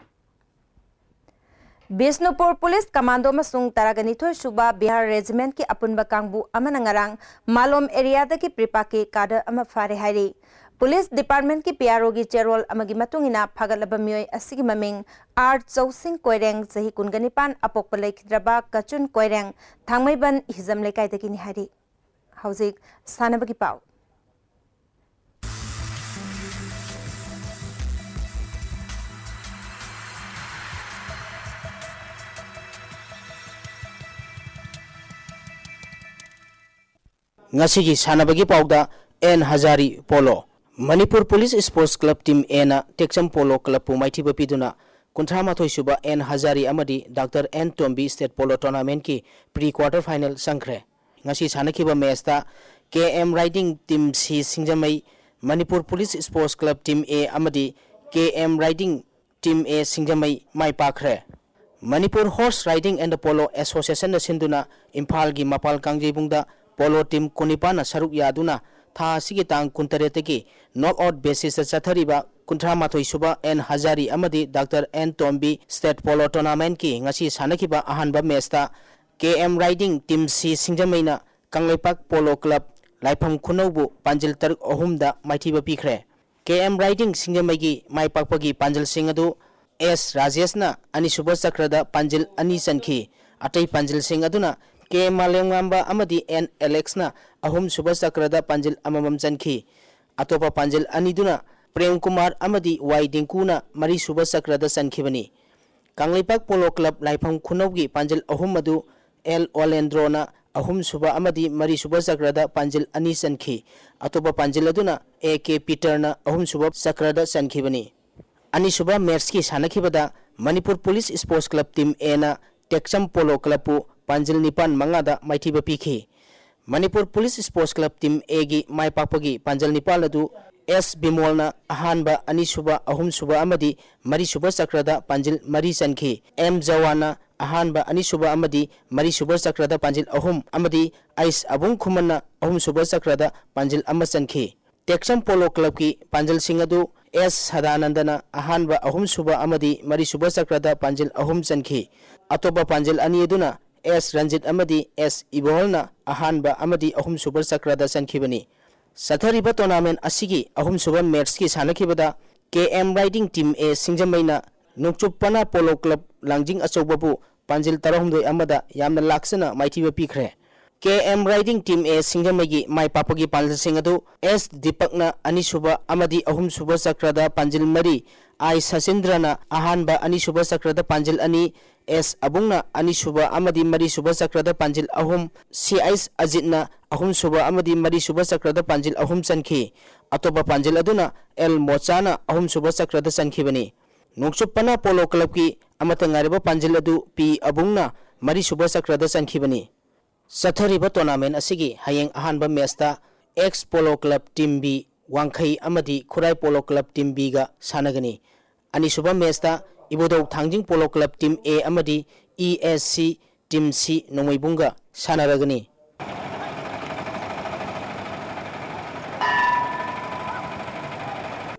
ꯕꯤꯁꯅꯨꯄꯨꯔ ꯄꯨꯂꯤꯁ ꯀꯃꯥꯟꯗꯣ ꯑꯃꯁꯨꯡ ꯇꯔꯥꯒ ꯅꯤꯊꯣꯏ ꯁꯨꯕ ꯕꯤꯍꯥꯔ ꯔꯦꯖꯤꯃꯦꯟꯠꯀꯤ ꯑꯄꯨꯟꯕ ꯀꯥꯡꯕꯨ ꯑꯃꯅ ꯉꯔꯥꯡ ꯃꯥꯂꯣꯝ ꯑꯦꯔꯤꯌꯥꯗꯒꯤ ꯄ꯭ꯔꯤꯄꯥꯛꯀꯤ ꯀꯥꯗꯔ ꯑꯃ ꯐꯥꯔꯦ ꯍꯥꯏꯔꯤ꯫ ꯄꯨꯂꯤꯁ ꯗꯤꯄꯥꯔꯠꯃꯦꯟꯠꯀꯤ ꯄꯤ ꯑꯥꯔ ꯑꯣꯒꯤ ꯆꯦꯔꯣꯜ ꯑꯃꯒꯤ ꯃꯇꯨꯡ ꯏꯟꯅ, ꯐꯥꯒꯠꯂꯕ ꯃꯤꯑꯣꯏ ꯑꯁꯤꯒꯤ ꯃꯃꯤꯡ ꯑꯥꯔ ꯆꯧꯁꯤꯡ ꯀꯣꯏꯔꯦꯡ, ꯆꯍꯤ ꯀꯨꯟꯒ ꯅꯤꯄꯥꯟ, ꯑꯄꯣꯛꯄ ꯂꯩꯈꯤꯗ꯭ꯔꯕ ꯀꯆꯨꯟ ꯀꯣꯏꯔꯦꯡ, ꯊꯥꯡꯃꯩꯕꯟ ꯍꯤꯖꯝ ꯂꯩꯀꯥꯏꯗꯒꯤꯅꯤ ꯍꯥꯏꯔꯤ꯫ ꯍꯧꯖꯤꯛ ꯁꯥꯟꯅꯕꯒꯤ ꯄꯥꯎ꯫ ꯉꯁꯤꯒꯤ ꯁꯥꯟꯅꯕꯒꯤ ꯄꯥꯎꯗ N Hazari polo. Manipur police sports club team ꯑꯦꯅ ꯇꯦꯛꯆꯝ ꯄꯣꯂꯣ ꯀ꯭ꯂꯕꯄꯨ ꯃꯥꯏꯊꯤꯕ ꯄꯤꯗꯨꯅ ꯀꯨꯟꯊ꯭ꯔꯥ ꯃꯥꯊꯣꯏ ꯁꯨꯕ ꯑꯦꯟ ꯍꯖꯥꯔꯤ ꯑꯃꯗꯤ doctor N Tombi state polo ꯇꯣꯔꯅꯥꯃꯦꯟꯠꯀꯤ pre quarter final ꯆꯪꯈ꯭ꯔꯦ꯫ ꯉꯁꯤ ꯁꯥꯟꯅꯈꯤꯕ ꯃꯦꯆꯇ K M riding team C ꯁꯤꯡꯖꯃꯩ, Manipur police sports club team A ꯑꯃꯗꯤ K M riding team A ꯁꯤꯡꯖꯃꯩ ꯃꯥꯏ ꯄꯥꯛꯈ꯭ꯔꯦ꯫ Manipur Horse Riding and Polo Association ꯅ ꯁꯤꯟꯗꯨꯅ ꯏꯝꯐꯥꯜꯒꯤ ꯃꯄꯥꯜ ꯀꯥꯡꯖꯩꯕꯨꯡꯗ ꯄꯣꯂꯣ ꯇꯤꯝ ꯀꯨꯟꯅꯤꯄꯥꯟꯅ ꯁꯔꯨꯛ ꯌꯥꯗꯨꯅ ꯊꯥ ꯑꯁꯤꯒꯤ ꯇꯥꯡ ꯀꯨꯟꯇꯔꯦꯠꯇꯒꯤ knock out basis ꯇ ꯆꯠꯊꯔꯤꯕ ꯀꯨꯟꯊ꯭ꯔꯥ ꯃꯥꯊꯣꯏ ꯁꯨꯕ ꯑꯦꯟ ꯍꯖꯥꯔꯤ ꯑꯃꯗꯤ doctor N Tombi state polo ꯇꯣꯔꯅꯥꯃꯦꯟꯠꯀꯤ ꯉꯁꯤ ꯁꯥꯟꯅꯈꯤꯕ ꯑꯍꯥꯟꯕ ꯃꯦꯆꯇ K M riding team C ꯁꯤꯡꯖꯃꯩꯅ ꯀꯪꯂꯩꯄꯥꯛ ꯄꯣꯂꯣ ꯀ꯭ꯂꯕ ꯂꯥꯏꯐꯝ ꯈꯨꯅꯧꯕꯨ ꯄꯥꯟꯖꯤꯜ ꯇꯔꯨꯛ ꯑꯍꯨꯝꯗ ꯃꯥꯏꯊꯤꯕ ꯄꯤꯈ꯭ꯔꯦ꯫ ꯀꯦ ꯑꯦꯝ ꯔꯥꯏꯗꯤꯡ ꯁꯤꯡꯖꯃꯩꯒꯤ ꯃꯥꯏ ꯄꯥꯛꯄꯒꯤ ꯄꯥꯟꯖꯜꯁꯤꯡ ꯑꯗꯨ ꯑꯦꯁ ꯔꯥꯖꯦꯁꯅ ꯑꯅꯤꯁꯨꯕ ꯆꯀ꯭ꯔꯗ ꯄꯥꯟꯖꯤꯜ ꯑꯅꯤ ꯆꯟꯈꯤ꯫ ꯑꯇꯩ ꯄꯥꯟꯖꯤꯜꯁꯤꯡ ꯑꯗꯨꯅ ꯀꯦ ꯃꯥꯂꯦꯝꯉꯥꯝꯕ ꯑꯃꯗꯤ ꯑꯦꯟ ꯑꯦꯂꯦꯛꯁꯅ ꯑꯍꯨꯝꯁꯨꯕ ꯆꯀ꯭ꯔꯗ ꯄꯥꯟꯖꯤꯜ ꯑꯃꯃꯝ ꯆꯟꯈꯤ꯫ ꯑꯇꯣꯞꯄ ꯄꯥꯟꯖꯤꯜ ꯑꯅꯤꯗꯨꯅ ꯄ꯭ꯔꯦꯝ ꯀꯨꯃꯥꯔ ꯑꯃꯗꯤ ꯋꯥꯏ ꯗꯤꯡꯀꯨꯅ ꯃꯔꯤꯁꯨꯕ ꯆꯀ꯭ꯔꯗ ꯆꯟꯈꯤꯕꯅꯤ꯫ ꯀꯪꯂꯩꯄꯥꯛ ꯄꯣꯂꯣ ꯀ꯭ꯂꯕ ꯂꯥꯏꯐꯝ ꯈꯨꯅꯧꯒꯤ ꯄꯥꯟꯖꯤꯜ ꯑꯍꯨꯝ ꯑꯗꯨ ꯑꯦꯜ ꯑꯣꯂꯦꯟꯗ꯭ꯔꯣꯅ ꯑꯍꯨꯝꯁꯨꯕ ꯑꯃꯗꯤ ꯃꯔꯤꯁꯨꯕ ꯆꯀ꯭ꯔꯗ ꯄꯥꯟꯖꯤꯜ ꯑꯅꯤ ꯆꯟꯈꯤ꯫ ꯑꯇꯣꯞꯄ ꯄꯥꯟꯖꯤꯜ ꯑꯗꯨꯅ ꯑꯦ ꯀꯦ ꯄꯤꯇꯔꯅ ꯑꯍꯨꯝꯁꯨꯕ ꯆꯀ꯭ꯔꯗ ꯆꯟꯈꯤꯕꯅꯤ꯫ ꯑꯅꯤꯁꯨꯕ ꯃꯦꯆꯀꯤ ꯁꯥꯟꯅꯈꯤꯕꯗ Manipur police sports club team ꯑꯦꯅ ꯇꯦꯛꯆꯝ ꯄꯣꯂꯣ ꯀ꯭ꯂꯕꯄꯨ ꯄꯥꯟꯖꯤꯜ ꯅꯤꯄꯥꯟ ꯃꯉꯥꯗ ꯃꯥꯏꯊꯤꯕ ꯄꯤꯈꯤ꯫ Manipur police sports club team ꯑꯦꯒꯤ ꯃꯥꯏ ꯄꯥꯛꯄꯒꯤ ꯄꯥꯟꯖꯜ ꯅꯤꯄꯥꯜ ꯑꯗꯨ ꯑꯦꯁ ꯕꯤꯃꯣꯜꯅ ꯑꯍꯥꯟꯕ, ꯑꯅꯤꯁꯨꯕ, ꯑꯍꯨꯝꯁꯨꯕ ꯑꯃꯗꯤ ꯃꯔꯤꯁꯨꯕ ꯆꯀ꯭ꯔꯗ ꯄꯥꯟꯖꯤꯜ ꯃꯔꯤ ꯆꯟꯈꯤ꯫ ꯑꯦꯝ ꯖꯋꯥꯟꯅ ꯑꯍꯥꯟꯕ, ꯑꯅꯤꯁꯨꯕ ꯑꯃꯗꯤ ꯃꯔꯤꯁꯨꯕ ꯆꯀ꯭ꯔꯗ ꯄꯥꯟꯖꯤꯜ ꯑꯍꯨꯝ ꯑꯃꯗꯤ ꯑꯩꯁ ꯑꯕꯨꯡ ꯈꯨꯃꯟꯅ ꯑꯍꯨꯝꯁꯨꯕ ꯆꯀ꯭ꯔꯗ ꯄꯥꯟꯖꯤꯜ ꯑꯃ ꯆꯟꯈꯤ꯫ ꯇꯦꯛꯆꯝ ꯄꯣꯂꯣ ꯀ꯭ꯂꯕꯀꯤ ꯄꯥꯟꯖꯜꯁꯤꯡ ꯑꯗꯨ ꯑꯦꯁ ꯁꯗꯥꯅꯟꯗꯅ ꯑꯍꯥꯟꯕ, ꯑꯍꯨꯝꯁꯨꯕ ꯑꯃꯗꯤ ꯃꯔꯤꯁꯨꯕ ꯆꯀ꯭ꯔꯗ ꯄꯥꯟꯖꯤꯜ ꯑꯍꯨꯝ ꯆꯟꯈꯤ꯫ ꯑꯇꯣꯞꯄ ꯄꯥꯟꯖꯤꯜ ꯑꯅꯤ ꯑꯗꯨꯅ ꯑꯦꯁ ꯔꯟꯖꯤꯠ ꯑꯃꯗꯤ ꯑꯦꯁ ꯏꯕꯣꯍꯜꯅ ꯑꯍꯥꯟꯕ ꯑꯃꯗꯤ ꯑꯍꯨꯝꯁꯨꯕ ꯆꯀ꯭ꯔꯗ ꯆꯟꯈꯤꯕꯅꯤ꯫ ꯆꯠꯊꯔꯤꯕ tournament ꯑꯁꯤꯒꯤ ꯑꯍꯨꯝꯁꯨꯕ matchꯀꯤ ꯁꯥꯟꯅꯈꯤꯕꯗ ꯀꯦ ꯑꯦꯝ ꯔꯥꯏꯗꯤꯡ team A ꯁꯤꯡꯖꯃꯩꯅ ꯅꯣꯡꯆꯨꯞ ꯄꯅꯥ ꯄꯣꯂꯣ ꯀ꯭ꯂꯕ ꯂꯥꯡꯖꯤꯡ ꯑꯆꯧꯕꯕꯨ ꯄꯥꯟꯖꯤꯜ ꯇꯔꯥꯍꯨꯝꯗꯣꯏ ꯑꯃꯗ ꯌꯥꯝꯅ ꯂꯥꯛꯆꯅ ꯃꯥꯏꯊꯤꯕ ꯄꯤꯈ꯭ꯔꯦ꯫ ꯀꯦ ꯑꯦꯝ ꯔꯥꯏꯗꯤꯡ team A ꯁꯤꯡꯖꯃꯩꯒꯤ ꯃꯥꯏ ꯄꯥꯛꯄꯒꯤ ꯄꯥꯟꯖꯜꯁꯤꯡ ꯑꯗꯨ ꯑꯦꯁ ꯗꯤꯄꯛꯅ ꯑꯅꯤꯁꯨꯕ ꯑꯃꯗꯤ ꯑꯍꯨꯝꯁꯨꯕ ꯆꯀ꯭ꯔꯗ ꯄꯥꯟꯖꯤꯜ ꯃꯔꯤ, ꯑꯥꯏ ꯁꯆꯤꯟꯗ꯭ꯔꯅ ꯑꯍꯥꯟꯕ, ꯑꯅꯤꯁꯨꯕ ꯆꯀ꯭ꯔꯗ ꯄꯥꯟꯖꯤꯜ ꯑꯅꯤ, ꯑꯦꯁ ꯑꯕꯨꯡꯅ ꯑꯅꯤꯁꯨꯕ ꯑꯃꯗꯤ ꯃꯔꯤꯁꯨꯕ ꯆꯀ꯭ꯔꯗ ꯄꯥꯟꯖꯤꯜ ꯑꯍꯨꯝ, ꯁꯤ ꯑꯩꯁ ꯑꯖꯤꯠꯅ ꯑꯍꯨꯝꯁꯨꯕ ꯑꯃꯗꯤ ꯃꯔꯤꯁꯨꯕ ꯆꯀ꯭ꯔꯗ ꯄꯥꯟꯖꯤꯜ ꯑꯍꯨꯝ ꯆꯟꯈꯤ꯫ ꯑꯇꯣꯞꯄ ꯄꯥꯟꯖꯤꯜ ꯑꯗꯨꯅ ꯑꯦꯜ ꯃꯣꯆꯥꯅ ꯑꯍꯨꯝꯁꯨꯕ ꯆꯀ꯭ꯔꯗ ꯆꯟꯈꯤꯕꯅꯤ꯫ ꯅꯣꯡꯆꯨꯞ ꯄꯅꯥ ꯄꯣꯂꯣ ꯀ꯭ꯂꯕꯀꯤ ꯑꯃꯠꯇ ꯉꯥꯏꯔꯕ ꯄꯥꯟꯖꯤꯜ ꯑꯗꯨ ꯄꯤ ꯑꯕꯨꯡꯅ ꯃꯔꯤꯁꯨꯕ ꯆꯀ꯭ꯔꯗ ꯆꯟꯈꯤꯕꯅꯤ꯫ ꯆꯠꯊꯔꯤꯕ tournament ꯑꯁꯤꯒꯤ ꯍꯌꯦꯡ ꯑꯍꯥꯟꯕ matchꯇ X polo club team B Wangkhei ꯑꯃꯗꯤ ꯈꯨꯔꯥꯏ ꯄꯣꯂꯣ ꯀ꯭ꯂꯕ team Bꯒ ꯁꯥꯟꯅꯒꯅꯤ꯫ ꯑꯅꯤꯁꯨꯕ matchꯇ Ibudhou Thangjing polo club team A ꯑꯃꯗꯤ E S C team C ꯅꯣꯡꯃꯩꯕꯨꯡꯒ ꯁꯥꯟꯅꯔꯒꯅꯤ꯫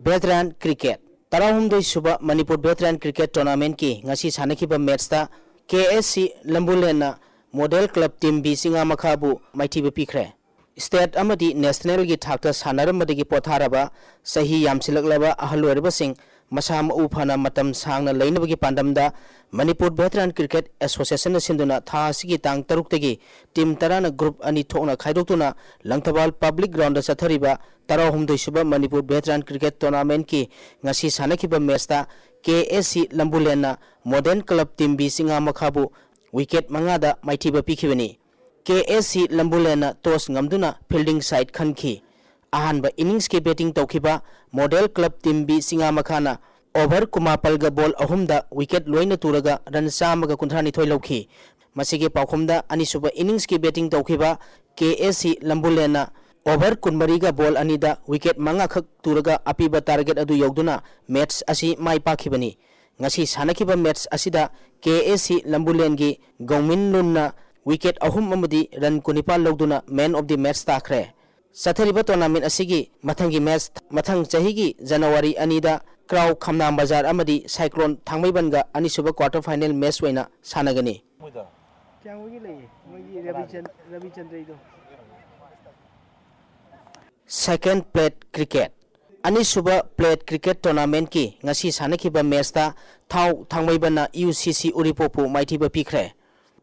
Veteran cricket꯫ ꯇꯔꯥꯍꯨꯝꯗꯣꯏ ꯁꯨꯕ ꯃꯅꯤꯄꯨꯔ Veteran Cricket Tournamentꯀꯤ ꯉꯁꯤ ꯁꯥꯟꯅꯈꯤꯕ matchꯇ ꯀꯦ S C ꯂꯝꯕꯨꯂꯦꯟꯅ Model Club Team B ꯆꯤꯉꯥꯃꯈꯥꯕꯨ ꯃꯥꯏꯊꯤꯕ ꯄꯤꯈ꯭ꯔꯦ꯫ State ꯑꯃꯗꯤ nationalꯒꯤ ꯊꯥꯛꯇ ꯁꯥꯟꯅꯔꯝꯕꯗꯒꯤ ꯄꯣꯊꯥꯔꯕ, ꯆꯍꯤ ꯌꯥꯝꯁꯤꯜꯂꯛꯂꯕ ꯑꯍꯜ ꯑꯣꯏꯔꯕꯁꯤꯡ ꯃꯁꯥ ꯃꯎ ꯐꯅ ꯃꯇꯝ ꯁꯥꯡꯅ ꯂꯩꯅꯕꯒꯤ ꯄꯥꯟꯗꯝꯗ ꯃꯅꯤꯄꯨꯔ Veteran Cricket Associationꯅ ꯁꯤꯟꯗꯨꯅ ꯊꯥ ꯑꯁꯤꯒꯤ ꯇꯥꯡ ꯇꯔꯨꯛꯇꯒꯤ team ꯇꯔꯥꯅ group ꯑꯅꯤ ꯊꯣꯛꯅ ꯈꯥꯏꯗꯣꯛꯇꯨꯅ ꯂꯪꯊꯕꯥꯜ Public Groundꯗ ꯆꯠꯊꯔꯤꯕ ꯇꯔꯥꯍꯨꯝꯗꯣꯏ ꯁꯨꯕ ꯃꯅꯤꯄꯨꯔ Veteran Cricket Tournamentꯀꯤ ꯉꯁꯤ ꯁꯥꯟꯅꯈꯤꯕ matchꯇ ꯀꯦ S C ꯂꯝꯕꯨꯂꯦꯟꯅ Model Club Team B ꯆꯤꯉꯥꯃꯈꯥꯕꯨ wicket ꯃꯉꯥꯗ ꯃꯥꯏꯊꯤꯕ ꯄꯤꯈꯤꯕꯅꯤ꯫ ꯀꯦ S C ꯂꯝꯕꯨꯂꯦꯟꯅ toss ꯉꯝꯗꯨꯅ fielding side ꯈꯟꯈꯤ꯫ ꯑꯍꯥꯟꯕ inningsꯀꯤ batting ꯇꯧꯈꯤꯕ Model Club Team B ꯆꯤꯉꯥꯃꯈꯥꯅ over ꯀꯨꯟꯃꯥꯄꯜꯒ ball ꯑꯍꯨꯝꯗ wicket ꯂꯣꯏꯅ ꯇꯨꯔꯒ run ꯆꯥꯝꯃꯒ ꯀꯨꯟꯊ꯭ꯔꯥꯅꯤꯊꯣꯏ ꯂꯧꯈꯤ꯫ ꯃꯁꯤꯒꯤ ꯄꯥꯎꯈꯨꯝꯗ ꯑꯅꯤꯁꯨꯕ inningsꯀꯤ batting ꯇꯧꯈꯤꯕ ꯀꯦ ꯑꯦꯁ ꯁꯤ ꯂꯝꯕꯨꯂꯦꯟꯅ ꯑꯣꯚꯔ ꯀꯨꯟꯃꯔꯤꯒ ꯕꯣꯜ ꯑꯅꯤꯗ ꯋꯤꯀꯦꯠ ꯃꯉꯥꯈꯛ ꯇꯨꯔꯒ ꯑꯄꯤꯕ ꯇꯥꯔꯒꯦꯠ ꯑꯗꯨ ꯌꯧꯗꯨꯅ ꯃꯦꯠꯆ ꯑꯁꯤ ꯃꯥꯏ ꯄꯥꯛꯈꯤꯕꯅꯤ꯫ ꯉꯁꯤ ꯁꯥꯟꯅꯈꯤꯕ ꯃꯦꯠꯆ ꯑꯁꯤꯗ ꯀꯦ ꯑꯦꯁ ꯁꯤ ꯂꯝꯕꯨꯂꯦꯟꯒꯤ ꯒꯧꯃꯤꯟ ꯂꯨꯟꯅ ꯋꯤꯀꯦꯠ ꯑꯍꯨꯝ ꯑꯃꯗꯤ ꯔꯟ ꯀꯨꯟꯅꯤꯄꯥꯜ ꯂꯧꯗꯨꯅ ꯃꯦꯟ ꯑꯣꯐ ꯗꯤ ꯃꯦꯠꯆ ꯇꯥꯈ꯭ꯔꯦ꯫ ꯆꯠꯊꯔꯤꯕ ꯇꯣꯔꯅꯥꯃꯦꯟ ꯑꯁꯤꯒꯤ ꯃꯊꯪꯒꯤ ꯃꯦꯠꯆ ꯃꯊꯪ ꯆꯍꯤꯒꯤ ꯖꯅꯋꯥꯔꯤ ꯑꯅꯤꯗ ꯀ꯭ꯔꯥꯎ ꯈꯝꯅꯥꯝ ꯕꯖꯥꯔ ꯑꯃꯗꯤ ꯁꯥꯏꯀ꯭ꯂꯣꯟ ꯊꯥꯡꯃꯩꯕꯟꯒ ꯑꯅꯤꯁꯨꯕ ꯀ꯭ꯋꯥꯇꯔ ꯐꯥꯏꯅꯦꯜ ꯃꯦꯠꯆ ꯑꯣꯏꯅ ꯁꯥꯟꯅꯒꯅꯤ꯫ ꯀꯌꯥꯝꯒꯤ ꯂꯩꯌꯦ ꯃꯣꯏꯒꯤ ꯔꯕꯤꯆꯟ-, ꯔꯕꯤꯆꯟꯗ꯭ꯔꯒꯤꯗꯣ? ꯁꯦꯀꯦꯟ ꯄ꯭ꯂꯦꯠ ꯀ꯭ꯔꯤꯀꯦꯠ꯫ ꯑꯅꯤꯁꯨꯕ ꯄ꯭ꯂꯦꯠ ꯀ꯭ꯔꯤꯀꯦꯠ ꯇꯣꯔꯅꯥꯃꯦꯟꯠꯀꯤ ꯉꯁꯤ ꯁꯥꯟꯅꯈꯤꯕ ꯃꯦꯠꯆꯇ ꯊꯥꯎ ꯊꯥꯡꯃꯩꯕꯟꯅ ꯌꯨ ꯁꯤ ꯁꯤ ꯎꯔꯤꯄꯣꯛꯄꯨ ꯃꯥꯏꯊꯤꯕ ꯄꯤꯈ꯭ꯔꯦ꯫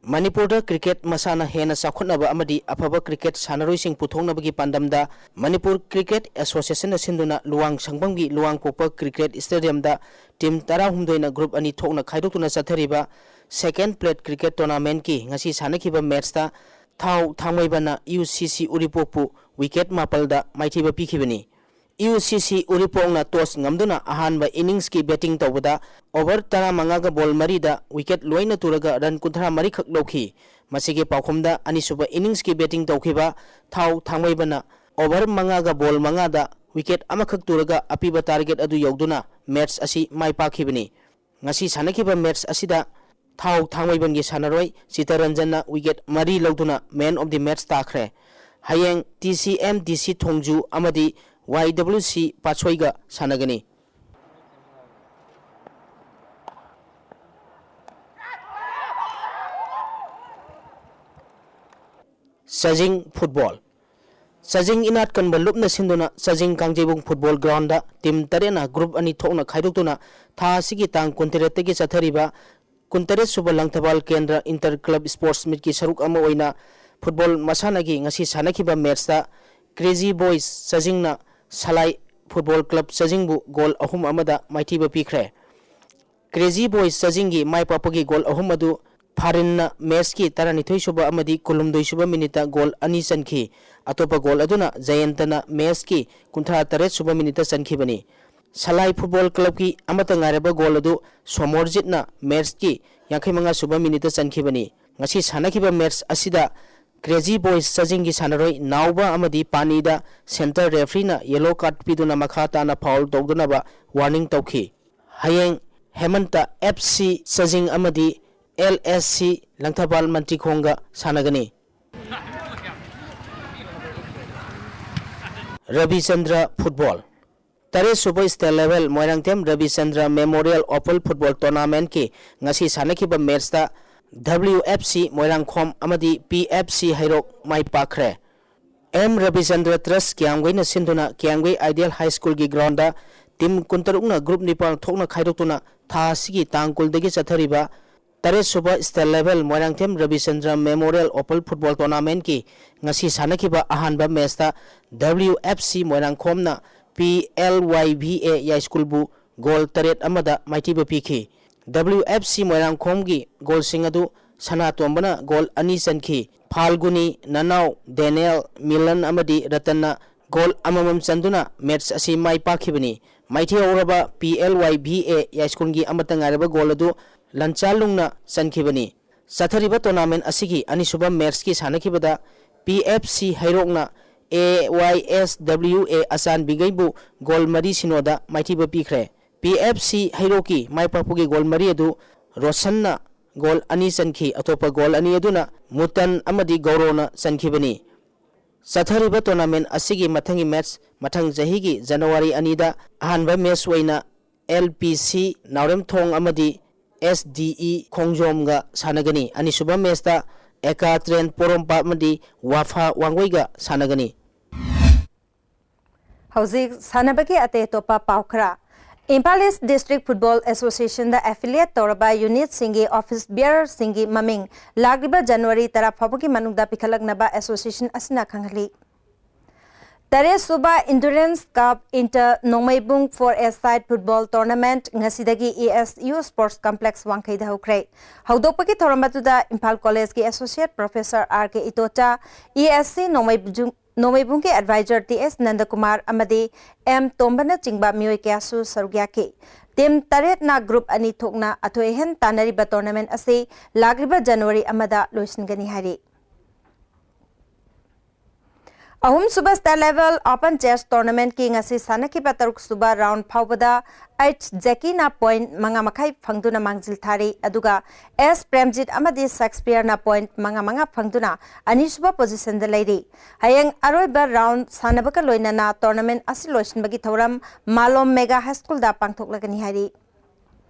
ꯃꯅꯤꯄꯨꯔꯗ ꯀ꯭ꯔꯤꯀꯦꯠ ꯃꯁꯥꯟꯅ ꯍꯦꯟꯅ ꯆꯥꯎꯈꯠꯅꯕ ꯑꯃꯗꯤ ꯑꯐꯕ ꯀ꯭ꯔꯤꯀꯦꯠ ꯁꯥꯟꯅꯔꯣꯏꯁꯤꯡ ꯄꯨꯊꯣꯛꯅꯕꯒꯤ ꯄꯥꯟꯗꯝꯗ ꯃꯅꯤꯄꯨꯔ ꯀ꯭ꯔꯤꯀꯦꯠ ꯑꯦꯁꯣꯁꯤꯌꯦꯁꯟꯅ ꯁꯤꯟꯗꯨꯅ ꯂꯨꯋꯥꯡ ꯁꯪꯕꯝꯒꯤ ꯂꯨꯋꯥꯡꯄꯣꯛꯄ ꯀ꯭ꯔꯤꯀꯦꯠ ꯁ꯭ꯇꯦꯗꯤꯌꯝꯗ ꯇꯤꯝ ꯇꯔꯥꯍꯨꯝꯗꯣꯏꯅ ꯒ꯭ꯔꯨꯞ ꯑꯅꯤ ꯊꯣꯛꯅ ꯈꯥꯏꯗꯣꯛꯇꯨꯅ ꯆꯠꯊꯔꯤꯕ ꯁꯦꯀꯦꯟ ꯄ꯭ꯂꯦꯠ ꯀ꯭ꯔꯤꯀꯦꯠ ꯇꯣꯔꯅꯥꯃꯦꯟꯠꯀꯤ ꯉꯁꯤ ꯁꯥꯟꯅꯈꯤꯕ ꯃꯦꯠꯆꯇ ꯊꯥꯎ ꯊꯥꯡꯃꯩꯕꯟꯅ ꯌꯨ ꯁꯤ ꯁꯤ ꯎꯔꯤꯄꯣꯛꯄꯨ ꯋꯤꯀꯦꯠ ꯃꯥꯄꯜꯗ ꯃꯥꯏꯊꯤꯕ ꯄꯤꯈꯤꯕꯅꯤ꯫ ꯌꯨ ꯁꯤ ꯁꯤ ꯎꯔꯤꯄꯣꯛꯅ ꯇꯣꯁ ꯉꯝꯗꯨꯅ ꯑꯍꯥꯟꯕ ꯏꯅꯤꯡꯁꯀꯤ ꯕꯦꯇꯤꯡ ꯇꯧꯕꯗ ꯑꯣꯚꯔ ꯇꯔꯥꯃꯉꯥꯒ ꯕꯣꯜ ꯃꯔꯤꯗ ꯋꯤꯀꯦꯠ ꯂꯣꯏꯅ ꯇꯨꯔꯒ ꯔꯟ ꯀꯨꯟꯊ꯭ꯔꯥ ꯃꯔꯤꯈꯛ ꯂꯧꯈꯤ꯫ ꯃꯁꯤꯒꯤ ꯄꯥꯎꯈꯨꯝꯗ ꯑꯅꯤꯁꯨꯕ ꯏꯅꯤꯡꯁꯀꯤ ꯕꯦꯇꯤꯡ ꯇꯧꯈꯤꯕ ꯊꯥꯎ ꯊꯥꯡꯃꯩꯕꯟꯅ ꯑꯣꯚꯔ ꯃꯉꯥꯒ ꯕꯣꯜ ꯃꯉꯥꯗ ꯋꯤꯀꯦꯠ ꯑꯃꯈꯛ ꯇꯨꯔꯒ ꯑꯄꯤꯕ ꯇꯥꯔꯒꯦꯠ ꯑꯗꯨ ꯌꯧꯗꯨꯅ ꯃꯦꯠꯆ ꯑꯁꯤ ꯃꯥꯏ ꯄꯥꯛꯈꯤꯕꯅꯤ꯫ ꯉꯁꯤ ꯁꯥꯟꯅꯈꯤꯕ ꯃꯦꯠꯆ ꯑꯁꯤꯗ ꯊꯥꯎ ꯊꯥꯡꯃꯩꯕꯟꯒꯤ ꯁꯥꯟꯅꯔꯣꯏ ꯆꯤꯇꯔꯟꯖꯟꯅ ꯋꯤꯀꯦꯠ ꯃꯔꯤ ꯂꯧꯗꯨꯅ ꯃꯦꯟ ꯑꯣꯐ ꯗꯤ ꯃꯦꯠꯆ ꯇꯥꯈ꯭ꯔꯦ꯫ ꯍꯌꯦꯡ ꯇꯤ ꯁꯤ ꯑꯦꯝ ꯗꯤ ꯁꯤ ꯊꯣꯡꯖꯨ ꯑꯃꯗꯤ ꯋꯥꯏ ꯗꯕ꯭ꯂꯤꯎ ꯁꯤ ꯄꯥꯠꯁꯣꯏꯒ ꯁꯥꯟꯅꯒꯅꯤ꯫ ꯆꯥꯖꯤꯡ ꯐꯨꯠꯕꯣꯜ꯫ ꯆꯥꯖꯤꯡ ꯏꯅꯥꯠ ꯀꯟꯕ ꯂꯨꯞꯅ ꯁꯤꯟꯗꯨꯅ ꯆꯥꯖꯤꯡ ꯀꯥꯡꯖꯩꯕꯨꯡ ꯐꯨꯠꯕꯣꯜ ꯒ꯭ꯔꯥꯎꯟꯗ ꯇꯤꯝ ꯇꯔꯦꯠꯅ ꯒ꯭ꯔꯨꯞ ꯑꯅꯤ ꯊꯣꯛꯅ ꯈꯥꯏꯗꯣꯛꯇꯨꯅ ꯊꯥ ꯑꯁꯤꯒꯤ ꯇꯥꯡ ꯀꯨꯟꯇꯔꯦꯠꯇꯒꯤ ꯆꯠꯊꯔꯤꯕ ꯀꯨꯟꯇꯔꯦꯠ ꯁꯨꯕ ꯂꯪꯊꯕꯥꯜ ꯀꯦꯟꯗ꯭ꯔ ꯏꯟꯇꯔ ꯀ꯭ꯂꯕ ꯁ꯭ꯄꯣꯔꯠꯁ ꯃꯤꯠꯀꯤ ꯁꯔꯨꯛ ꯑꯃ ꯑꯣꯏꯅ ꯐꯨꯠꯕꯣꯜ ꯃꯁꯥꯟꯅꯒꯤ ꯉꯁꯤ ꯁꯥꯟꯅꯈꯤꯕ ꯃꯦꯠꯆꯇ ꯀ꯭ꯔꯦꯖꯤ ꯕꯣꯏꯁ ꯆꯥꯖꯤꯡꯅ ꯁꯂꯥꯏ ꯐꯨꯠꯕꯣꯜ ꯀ꯭ꯂꯕ ꯆꯥꯖꯤꯡꯕꯨ ꯒꯣꯜ ꯑꯍꯨꯝ ꯑꯃꯗ ꯃꯥꯏꯊꯤꯕ ꯄꯤꯈ꯭ꯔꯦ꯫ ꯀ꯭ꯔꯦꯖꯤ ꯕꯣꯏꯁ ꯆꯥꯖꯤꯡꯒꯤ ꯃꯥꯏ ꯄꯥꯛꯄꯒꯤ ꯒꯣꯜ ꯑꯍꯨꯝ ꯑꯗꯨ ꯐꯥꯔꯤꯟꯅ ꯃꯦꯠꯆꯀꯤ ꯇꯔꯥꯅꯤꯊꯣꯏ ꯁꯨꯕ ꯑꯃꯗꯤ ꯀꯨꯟꯍꯨꯝꯗꯣꯏ ꯁꯨꯕ ꯃꯤꯅꯤꯠꯇ ꯒꯣꯜ ꯑꯅꯤ ꯆꯟꯈꯤ꯫ ꯑꯇꯣꯞꯄ ꯒꯣꯜ ꯑꯗꯨꯅ ꯖꯌꯟꯇꯅ ꯃꯦꯠꯆꯀꯤ ꯀꯨꯟꯊ꯭ꯔꯥ ꯇꯔꯦꯠ ꯁꯨꯕ ꯃꯤꯅꯤꯠꯇ ꯆꯟꯈꯤꯕꯅꯤ꯫ ꯁꯂꯥꯏ ꯐꯨꯠꯕꯣꯜ ꯀ꯭ꯂꯕꯀꯤ ꯑꯃꯠꯇ ꯉꯥꯏꯔꯕ ꯒꯣꯜ ꯑꯗꯨ ꯁꯣꯃꯣꯔꯖꯤꯠꯅ ꯃꯦꯠꯆꯀꯤ ꯌꯥꯡꯈꯩ ꯃꯉꯥ ꯁꯨꯕ ꯃꯤꯅꯤꯠꯇ ꯆꯟꯈꯤꯕꯅꯤ꯫ ꯉꯁꯤ ꯁꯥꯟꯅꯈꯤꯕ ꯃꯦꯠꯆ ꯑꯁꯤꯗ Crazy Boys ꯆꯥꯖꯤꯡꯒꯤ ꯁꯥꯟꯅꯔꯣꯏ ꯅꯥꯎꯕ ꯑꯃꯗꯤ ꯄꯥꯅꯤꯗ center refereeꯅ yellow card ꯄꯤꯗꯨꯅ ꯃꯈꯥ ꯇꯥꯅ foul ꯇꯧꯗꯅꯕ warning ꯇꯧꯈꯤ꯫ ꯍꯌꯦꯡ ꯍꯦꯃꯟꯇ F C ꯆꯥꯖꯤꯡ ꯑꯃꯗꯤ L S C ꯂꯪꯊꯕꯥꯜ ꯃꯟꯇ꯭ꯔꯤꯈꯣꯡꯒ ꯁꯥꯟꯅꯒꯅꯤ꯫ ꯔꯕꯤꯆꯟꯗ꯭ꯔ ꯐꯨꯠꯕꯣꯜ꯫ ꯇꯔꯦꯠ ꯁꯨꯕ state level Moirangthem ꯔꯕꯤꯆꯟꯗ꯭ꯔ Memorial Open Football Tournamentꯀꯤ ꯉꯁꯤ ꯁꯥꯟꯅꯈꯤꯕ matchꯇ W F C ꯃꯣꯏꯔꯥꯡꯈꯣꯝ ꯑꯃꯗꯤ P F C ꯍꯩꯔꯣꯛ ꯃꯥꯏ ꯄꯥꯛꯈ꯭ꯔꯦ꯫ M ꯔꯕꯤꯆꯟꯗ꯭ꯔ Trust ꯀꯤꯌꯥꯝꯒꯩꯅ ꯁꯤꯟꯗꯨꯅ ꯀꯤꯌꯥꯝꯒꯩ Ideal High Schoolꯒꯤ groundꯗ team ꯀꯨꯟꯇꯔꯨꯛꯅ group ꯅꯤꯄꯥꯟ ꯊꯣꯛꯅ ꯈꯥꯏꯗꯣꯛꯇꯨꯅ ꯊꯥ ꯑꯁꯤꯒꯤ ꯇꯥꯡ ꯀꯨꯟꯗꯒꯤ ꯆꯠꯊꯔꯤꯕ ꯇꯔꯦꯠ ꯁꯨꯕ state level Moirangthem ꯔꯕꯤꯆꯟꯗ꯭ꯔ Memorial Open Football Tournamentꯀꯤ ꯉꯁꯤ ꯁꯥꯟꯅꯈꯤꯕ ꯑꯍꯥꯟꯕ matchꯇ W F C ꯃꯣꯏꯔꯥꯡꯈꯣꯝꯅ P L Y V A ꯌꯥꯏꯁ꯭ꯀꯨꯜꯕꯨ goal ꯇꯔꯦꯠ ꯑꯃꯗ ꯃꯥꯏꯊꯤꯕ ꯄꯤꯈꯤ꯫ W F C ꯃꯣꯏꯔꯥꯡꯈꯣꯝꯒꯤ goalꯁꯤꯡ ꯑꯗꯨ ꯁꯅꯥꯇꯣꯝꯕꯅ goal ꯑꯅꯤ ꯆꯟꯈꯤ꯫ ꯐꯥꯜꯒꯨꯅꯤ, ꯅꯅꯥꯎ, ꯗꯦꯅꯦꯜ, ꯃꯤꯂꯟ ꯑꯃꯗꯤ ꯔꯇꯟꯅ goal ꯑꯃꯃꯝ ꯆꯟꯗꯨꯅ match ꯑꯁꯤ ꯃꯥꯏ ꯄꯥꯛꯈꯤꯕꯅꯤ꯫ ꯃꯥꯏꯊꯤꯍꯧꯔꯕ P L Y V A ꯌꯥꯏꯁ꯭ꯀꯨꯜꯒꯤ ꯑꯃꯠꯇ ꯉꯥꯏꯔꯕ goal ꯑꯗꯨ ꯂꯟꯆꯥꯂꯨꯡꯅ ꯆꯟꯈꯤꯕꯅꯤ꯫ ꯆꯠꯊꯔꯤꯕ tournament ꯑꯁꯤꯒꯤ ꯑꯅꯤꯁꯨꯕ matchꯀꯤ ꯁꯥꯟꯅꯈꯤꯕꯗ P F C ꯍꯩꯔꯣꯛꯅ A Y S W A ꯑꯆꯥꯟꯕꯤꯒꯩꯕꯨ goal ꯃꯔꯤ ꯁꯤꯅꯣꯗ ꯃꯥꯏꯊꯤꯕ ꯄꯤꯈ꯭ꯔꯦ꯫ P F C ꯍꯩꯔꯣꯛꯀꯤ ꯃꯥꯏ ꯄꯥꯛꯄꯒꯤ goal ꯃꯔꯤ ꯑꯗꯨ ꯔꯣꯁꯟꯅ goal ꯑꯅꯤ ꯆꯟꯈꯤ꯫ ꯑꯇꯣꯞꯄ goal ꯑꯅꯤ ꯑꯗꯨꯅ ꯃꯨꯇꯟ ꯑꯃꯗꯤ ꯒꯧꯔꯣꯅ ꯆꯟꯈꯤꯕꯅꯤ꯫ ꯆꯠꯊꯔꯤꯕ tournament ꯑꯁꯤꯒꯤ ꯃꯊꯪꯒꯤ match ꯃꯊꯪ ꯆꯍꯤꯒꯤ January ꯑꯅꯤꯗ ꯑꯍꯥꯟꯕ match ꯑꯣꯏꯅ L P C ꯅꯥꯎꯔꯦꯝꯊꯣꯡ ꯑꯃꯗꯤ S D E ꯈꯣꯡꯖꯣꯝꯒ ꯁꯥꯟꯅꯒꯅꯤ꯫ ꯑꯅꯤꯁꯨꯕ matchꯇ ꯑꯦꯀꯥ ꯇ꯭ꯔꯦꯟ ꯄꯣꯔꯣꯝꯄꯥꯠ ꯑꯃꯗꯤ ꯋꯥꯐꯥ ꯋꯥꯡꯒꯣꯏꯒ ꯁꯥꯟꯅꯒꯅꯤ꯫ ꯍꯧꯖꯤꯛ ꯁꯥꯟꯅꯕꯒꯤ ꯑꯇꯩ ꯑꯇꯣꯞꯄ ꯄꯥꯎ ꯈꯔ꯫ Imphal East District Football Associationꯗ affiliate ꯇꯧꯔꯕ unitꯁꯤꯡꯒꯤ office bearerꯁꯤꯡꯒꯤ ꯃꯃꯤꯡ ꯂꯥꯛꯂꯤꯕ January ꯇꯔꯥ ꯐꯥꯎꯕꯒꯤ ꯃꯅꯨꯡꯗ ꯄꯤꯈꯠꯂꯛꯅꯕ association ꯑꯁꯤꯅ ꯈꯪꯍꯜꯂꯤ꯫ ꯇꯔꯦꯠ ꯁꯨꯕ Endurance Cup Inter ꯅꯣꯡꯃꯩꯕꯨꯡ four-a-side football tournament ꯉꯁꯤꯗꯒꯤ E S U Sports Complex ꯋꯥꯡꯈꯩꯗ ꯍꯧꯈ꯭ꯔꯦ꯫ ꯍꯧꯗꯣꯛꯄꯒꯤ ꯊꯧꯔꯝ ꯑꯗꯨꯗ ꯏꯝꯐꯥꯜ ꯀꯣꯂꯦꯖꯀꯤ associate professor R K ꯏꯇꯣꯆꯥ, E S C ꯅꯣꯡꯃꯩꯕꯨꯡ ꯅꯣꯡꯃꯩꯕꯨꯡꯒꯤ advisor T S ꯅꯟꯗꯀꯨꯃꯥꯔ ꯑꯃꯗꯤ M ꯇꯣꯝꯕꯅꯆꯤꯡꯕ ꯃꯤꯑꯣꯏ ꯀꯌꯥꯁꯨ ꯁꯔꯨꯛ ꯌꯥꯈꯤ꯫ Team ꯇꯔꯦꯠꯅ group ꯑꯅꯤ ꯊꯣꯛꯅ ꯑꯊꯣꯏ ꯑꯍꯦꯟ ꯇꯥꯟꯅꯔꯤꯕ tournament ꯑꯁꯤ ꯂꯥꯛꯂꯤꯕ January ꯑꯃꯗ ꯂꯣꯏꯁꯤꯟꯒꯅꯤ ꯍꯥꯏꯔꯤ꯫ ꯑꯍꯨꯝꯁꯨꯕ State Level Open Chess Tournamentꯀꯤ ꯉꯁꯤ ꯁꯥꯟꯅꯈꯤꯕ ꯇꯔꯨꯛꯁꯨꯕ round ꯐꯥꯎꯕꯗ H Jackieꯅ point ꯃꯉꯥ ꯃꯈꯥꯏ ꯐꯪꯗꯨꯅ ꯃꯥꯡꯖꯤꯜ ꯊꯥꯔꯤ, ꯑꯗꯨꯒ S Premjit ꯑꯃꯗꯤ Shakespeareꯅ point ꯃꯉꯥ ꯃꯉꯥ ꯐꯪꯗꯨꯅ ꯑꯅꯤꯁꯨꯕ positionꯗ ꯂꯩꯔꯤ꯫ ꯍꯌꯦꯡ ꯑꯔꯣꯏꯕ round ꯁꯥꯟꯅꯕꯒ ꯂꯣꯏꯅꯅ tournament ꯑꯁꯤ ꯂꯣꯏꯁꯤꯟꯕꯒꯤ ꯊꯧꯔꯝ ꯃꯥꯂꯣꯝ Mega High Schoolꯗ ꯄꯥꯡꯊꯣꯛꯂꯒꯅꯤ ꯍꯥꯏꯔꯤ꯫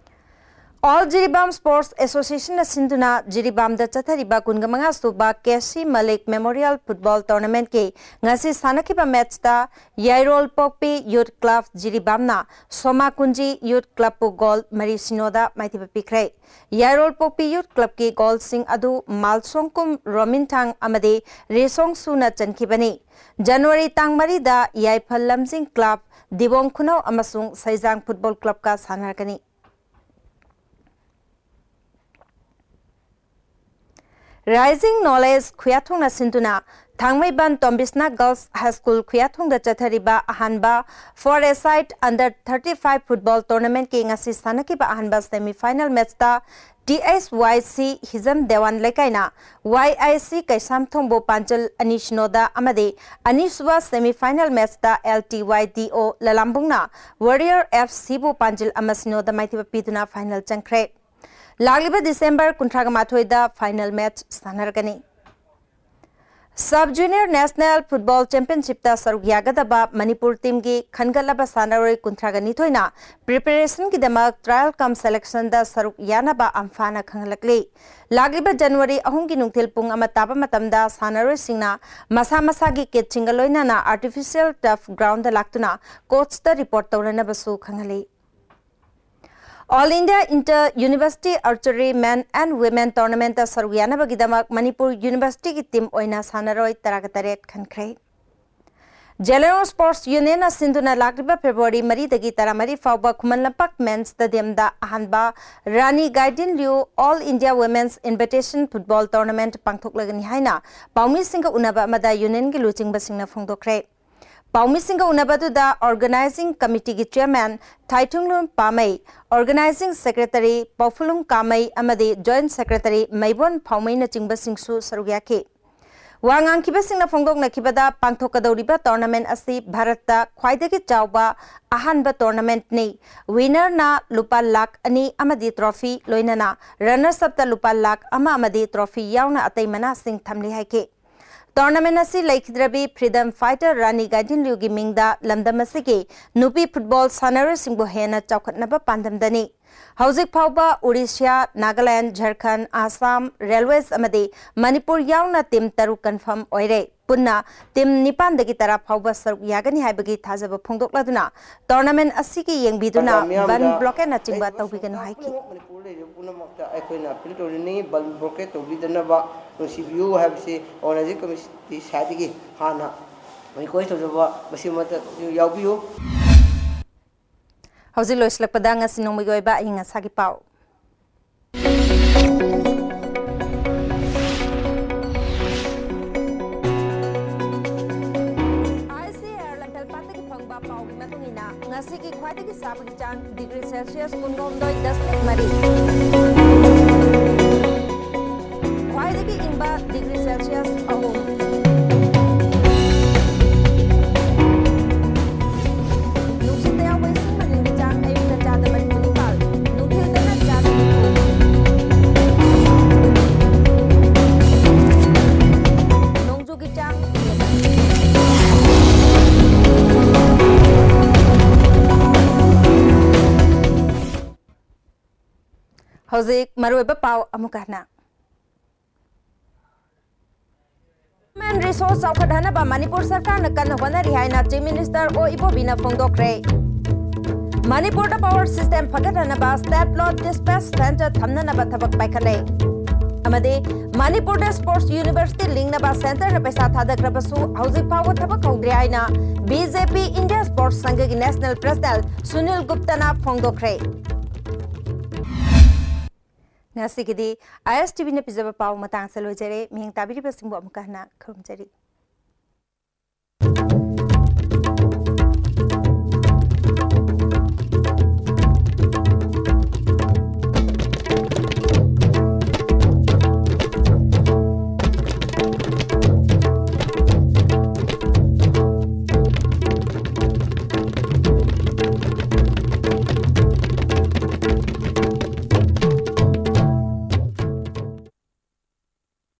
All Jiribam Sports Associationꯅ ꯁꯤꯟꯗꯨꯅ ꯖꯤꯔꯤꯕꯥꯝꯗ ꯆꯠꯊꯔꯤꯕ ꯀꯨꯟꯃꯉꯥ ꯁꯨꯕ K C Malik Memorial Football Tournamentꯀꯤ ꯉꯁꯤ ꯁꯥꯟꯅꯈꯤꯕ matchꯇ ꯌꯥꯏꯔꯣꯜ ꯄꯣꯛꯄꯤ Youth Club ꯖꯤꯔꯤꯕꯥꯝꯅ ꯁꯣꯃꯥ ꯀꯨꯟꯖꯤ Youth Clubꯄꯨ goal ꯃꯔꯤ ꯁꯤꯅꯣꯗ ꯃꯥꯏꯊꯤꯕ ꯄꯤꯈ꯭ꯔꯦ꯫ ꯌꯥꯏꯔꯣꯜ ꯄꯣꯛꯄꯤ Youth Clubꯀꯤ goalꯁꯤꯡ ꯑꯗꯨ ꯃꯥꯜꯁꯣꯡꯀꯨꯝ ꯔꯣꯃꯤꯟꯊꯥꯡ ꯑꯃꯗꯤ ꯔꯦꯁꯣꯡ ꯁꯨꯅ ꯆꯟꯈꯤꯕꯅꯤ꯫ January ꯇꯥꯡ ꯃꯔꯤꯗ ꯌꯥꯏꯐꯜ ꯂꯝꯖꯤꯡ club, ꯗꯤꯕꯣꯡ ꯈꯨꯅꯧ ꯑꯃꯁꯨꯡ ꯁꯩꯖꯥꯡ Football Clubꯀ ꯁꯥꯟꯅꯔꯒꯅꯤ꯫ Rising Knowledge ꯈꯨꯌꯥꯊꯣꯡꯅ ꯁꯤꯟꯗꯨꯅ ꯊꯥꯡꯃꯩꯕꯟ ꯇꯣꯝꯕꯤꯁꯅꯥ Girls High School ꯈꯨꯌꯥꯊꯣꯡꯗ ꯆꯠꯊꯔꯤꯕ ꯑꯍꯥꯟꯕ Four-a-side Under thirty-five Football Tournamentꯀꯤ ꯉꯁꯤ ꯁꯥꯟꯅꯈꯤꯕ ꯑꯍꯥꯟꯕ semi-final matchꯇ T H Y C Hijam ꯗꯦꯋꯥꯟ ꯂꯩꯀꯥꯏꯅ Y I C ꯀꯩꯁꯥꯝꯊꯣꯡꯕꯨ ꯄꯥꯟꯖꯜ ꯑꯅꯤ ꯁꯤꯅꯣꯗ ꯑꯃꯗꯤ ꯑꯅꯤꯁꯨꯕ semi-final matchꯇ L T Y D O ꯂꯂꯥꯝꯕꯨꯡꯅ Warrior F Cꯕꯨ ꯄꯥꯟꯖꯜ ꯑꯃ ꯁꯤꯅꯣꯗ ꯃꯥꯏꯊꯤꯕ ꯄꯤꯗꯨꯅ final ꯆꯪꯈ꯭ꯔꯦ꯫ ꯂꯥꯛꯂꯤꯕ December ꯀꯨꯟꯊ꯭ꯔꯥ ꯃꯥꯊꯣꯏꯗ final match ꯁꯥꯟꯅꯔꯒꯅꯤ꯫ Sub Junior National Football Championshipꯇ ꯁꯔꯨꯛ ꯌꯥꯒꯗꯕ ꯃꯅꯤꯄꯨꯔ teamꯒꯤ ꯈꯟꯒꯠꯂꯕ ꯁꯥꯟꯅꯔꯣꯏ ꯀꯨꯟꯊ꯭ꯔꯥꯒ ꯅꯤꯊꯣꯏꯅ preparationꯒꯤꯗꯃꯛ trial cum selectionꯗ ꯁꯔꯨꯛ ꯌꯥꯅꯕ ꯑꯝꯐꯥꯅ ꯈꯪꯍꯜꯂꯛꯂꯤ꯫ ꯂꯥꯛꯂꯤꯕ January ꯑꯍꯨꯝꯒꯤ ꯅꯨꯡꯊꯤꯜ ꯄꯨꯡ ꯑꯃ ꯇꯥꯕ ꯃꯇꯝꯗ ꯁꯥꯟꯅꯔꯣꯏꯁꯤꯡꯅ ꯃꯁꯥ ꯃꯁꯥꯒꯤ kitꯁꯤꯡꯒ ꯂꯣꯏꯅꯅ artificial turf groundꯗ ꯂꯥꯛꯇꯨꯅ coachꯇ report ꯇꯧꯅꯅꯕꯁꯨ ꯈꯪꯍꯜꯂꯤ꯫ All India Inter University Archery Men and Women Tournamentꯇ ꯁꯔꯨꯛ ꯌꯥꯅꯕꯒꯤꯗꯃꯛ ꯃꯅꯤꯄꯨꯔ universityꯒꯤ team ꯑꯣꯏꯅ ꯁꯥꯟꯅꯔꯣꯏ ꯇꯔꯥꯒ ꯇꯔꯦꯠ ꯈꯟꯈ꯭ꯔꯦ꯫ Zeliangrong Sports Unionꯅ ꯁꯤꯟꯗꯨꯅ ꯂꯥꯛꯂꯤꯕ February ꯃꯔꯤꯗꯒꯤ ꯇꯔꯥꯃꯔꯤ ꯐꯥꯎꯕ ꯈꯨꯃꯟ ꯂꯝꯄꯥꯛ Men Stadiumꯗ ꯑꯍꯥꯟꯕ ꯔꯥꯅꯤ ꯒꯥꯏꯗꯤꯟ ꯂꯤꯌꯨ All India Women's Invitation Football Tournament ꯄꯥꯡꯊꯣꯛꯂꯒꯅꯤ ꯍꯥꯏꯅ ꯄꯥꯎꯃꯤꯁꯤꯡꯒ ꯎꯅꯕ ꯑꯃꯗ unionꯒꯤ ꯂꯨꯆꯤꯡꯕꯁꯤꯡꯅ ꯐꯣꯡꯗꯣꯛꯈ꯭ꯔꯦ꯫ ꯄꯥꯎꯃꯤꯁꯤꯡꯒ ꯎꯅꯕꯗꯨꯗ organizing committeeꯒꯤ chairman ꯊꯥꯏꯊꯨꯡꯂꯨꯝ ꯄꯥꯃꯩ, organizing secretary ꯄꯥꯎꯐꯨꯂꯨꯝ ꯀꯥꯃꯩ ꯑꯃꯗꯤ joint secretary ꯃꯩꯕꯣꯟ ꯐꯥꯎꯃꯩꯅꯆꯤꯡꯕꯁꯤꯡꯁꯨ ꯁꯔꯨꯛ ꯌꯥꯈꯤ꯫ ꯋꯥ ꯉꯥꯡꯈꯤꯕꯁꯤꯡꯅ ꯐꯣꯡꯗꯣꯛꯅꯈꯤꯕꯗ, ꯄꯥꯡꯊꯣꯛꯀꯗꯧꯔꯤꯕ tournament ꯑꯁꯤ ꯚꯥꯔꯠꯇ ꯈ꯭ꯋꯥꯏꯗꯒꯤ ꯆꯥꯎꯕ ꯑꯍꯥꯟꯕ tournamentꯅꯤ꯫ Winnerꯅ ꯂꯨꯄꯥ ꯂꯥꯈ ꯑꯅꯤ ꯑꯃꯗꯤ trophy, ꯂꯣꯏꯅꯅ runners upꯇ ꯂꯨꯄꯥ ꯂꯥꯈ ꯑꯃ ꯑꯃꯗꯤ trophy ꯌꯥꯎꯅ ꯑꯇꯩ ꯃꯅꯥꯁꯤꯡ ꯊꯝꯂꯤ ꯍꯥꯏꯈꯤ꯫ Tournament ꯑꯁꯤ ꯂꯩꯈꯤꯗ꯭ꯔꯕꯤ freedom fighter ꯔꯥꯅꯤ ꯒꯥꯏꯗꯤꯟꯂꯤꯌꯨꯒꯤ ꯃꯤꯡꯗ ꯂꯝꯗꯝ ꯑꯁꯤꯒꯤ ꯅꯨꯄꯤ football ꯁꯥꯟꯅꯔꯣꯏꯁꯤꯡꯕꯨ ꯍꯦꯟꯅ ꯆꯥꯎꯈꯠꯅꯕ ꯄꯥꯟꯗꯝꯗꯅꯤ꯫ ꯍꯧꯖꯤꯛ ꯐꯥꯎꯕ ꯑꯣꯔꯤꯁꯥ, ꯅꯥꯒꯥꯂꯦꯟꯗ, ꯖꯔꯈꯟꯗ, ꯑꯁꯥꯝ, ꯔꯦꯜꯋꯦꯁ ꯑꯃꯗꯤ ꯃꯅꯤꯄꯨꯔ ꯌꯥꯎꯅ team ꯇꯔꯨꯛ confirm ꯑꯣꯏꯔꯦ꯫ ꯄꯨꯟꯅ team ꯅꯤꯄꯥꯟꯗꯒꯤ ꯇꯔꯥ ꯐꯥꯎꯕ ꯁꯔꯨꯛ ꯌꯥꯒꯅꯤ ꯍꯥꯏꯕꯒꯤ ꯊꯥꯖꯕ ꯐꯣꯡꯗꯣꯛꯂꯗꯨꯅ, tournament ꯑꯁꯤꯒꯤ ꯌꯦꯡꯕꯤꯗꯨꯅ ꯄ꯭ꯔꯖꯥ ꯃꯤꯌꯥꯝꯗ ꯕꯟ blockade ꯅꯆꯤꯡꯕ ꯂꯩꯔꯤꯕ ꯇꯧꯕꯤꯒꯅꯨ ꯁꯔꯀꯥꯔ ꯍꯥꯏꯈꯤ꯫ ꯄꯨꯝꯅꯃꯛ ꯃꯅꯤꯄꯨꯔꯗ ꯂꯩꯔꯤꯕ ꯄꯨꯝꯅꯃꯛꯇ ꯑꯩꯈꯣꯏꯅ appeal ꯇꯧꯖꯅꯤꯡꯉꯤ, ꯕꯟ blockade ꯇꯧꯕꯤꯗꯅꯕ, ꯅꯨꯡꯁꯤꯕꯤꯌꯨ ꯍꯥꯏꯕꯁꯤ organizing committee side ꯇꯒꯤ ꯍꯥꯟꯅ request ꯇꯧꯖꯕ ꯃꯁꯤꯃꯛꯇ ꯌꯥꯎꯕꯤꯌꯨ꯫ ꯍꯧꯖꯤꯛ ꯂꯣꯏꯁꯤꯜꯂꯛꯄꯗ ꯉꯁꯤ ꯅꯣꯡꯃꯒꯤ ꯑꯣꯏꯕ ꯑꯏꯪ ꯑꯁꯥꯒꯤ ꯄꯥꯎ꯫ ICAR ꯂꯝꯐꯦꯜꯄꯥꯠꯇꯒꯤ ꯐꯪꯕ ꯄꯥꯎꯒꯤ ꯃꯇꯨꯡ ꯏꯟꯅ, ꯉꯁꯤꯒꯤ ꯈ꯭ꯋꯥꯏꯗꯒꯤ ꯁꯥꯕꯒꯤ ꯆꯥꯡ degree Celsius ꯀꯨꯟꯍꯨꯝꯗꯣꯏ ꯗꯁꯃꯤꯛ ꯃꯔꯤ꯫ ꯈ꯭ꯋꯥꯏꯗꯒꯤ ꯏꯪꯕ degree Celsius ꯑꯍꯨꯝ꯫ ꯅꯨꯡꯁꯤꯠꯇ ꯌꯥꯎꯕ ꯏꯁꯤꯡ ꯃꯅꯤꯜꯒꯤ ꯆꯥꯡ ꯑꯌꯨꯛꯇ ꯆꯥꯗ ꯃꯔꯤꯐꯨ ꯅꯤꯄꯥꯜ, ꯅꯨꯡꯊꯤꯜꯗꯅ ꯆꯥꯗ ꯅꯤꯐꯨ꯫ ꯅꯣꯡꯖꯨꯒꯤ ꯆꯥꯡ ꯅꯦꯝꯃꯤ꯫ ꯍꯧꯖꯤꯛ ꯃꯔꯨꯑꯣꯏꯕ ꯄꯥꯎ ꯑꯃꯨꯛꯀ ꯍꯟꯅ꯫ Human resource ꯆꯥꯎꯈꯠꯍꯟꯅꯕ ꯃꯅꯤꯄꯨꯔ ꯁꯔꯀꯥꯔꯅ ꯀꯟꯅ ꯍꯣꯠꯅꯔꯤ ꯍꯥꯏꯅ Chief Minister ꯑꯣ ꯏꯕꯣꯕꯤꯅ ꯐꯣꯡꯗꯣꯛꯈ꯭ꯔꯦ꯫ ꯃꯅꯤꯄꯨꯔꯗ power system ꯐꯒꯠꯍꯟꯅꯕ state load dispatch center ꯊꯝꯅꯅꯕ ꯊꯕꯛ ꯄꯥꯏꯈꯠꯂꯦ꯫ ꯑꯃꯗꯤ ꯃꯅꯤꯄꯨꯔꯗ sports university ꯂꯤꯡꯅꯕ centreꯅ ꯄꯩꯁꯥ ꯊꯥꯗꯈ꯭ꯔꯕꯁꯨ ꯍꯧꯖꯤꯛ ꯐꯥꯎꯕ ꯊꯕꯛ ꯍꯧꯗ꯭ꯔꯤ ꯍꯥꯏꯅ BJP India Sports ꯁꯪꯘꯒꯤ national president Sunil ꯒꯨꯞꯇꯅ ꯐꯣꯡꯗꯣꯛꯈ꯭ꯔꯦ꯫ ꯉꯁꯤꯒꯤꯗꯤ ISTVꯅ ꯄꯤꯖꯕ ꯄꯥꯎ ꯃꯇꯥꯡꯁꯤꯗ ꯂꯣꯏꯖꯔꯦ꯫ ꯃꯤꯠꯌꯦꯡ ꯇꯥꯕꯤꯔꯤꯕꯁꯤꯡꯕꯨ ꯑꯃꯨꯛꯀ ꯍꯟꯅ ꯈꯨꯔꯨꯝꯖꯔꯤ꯫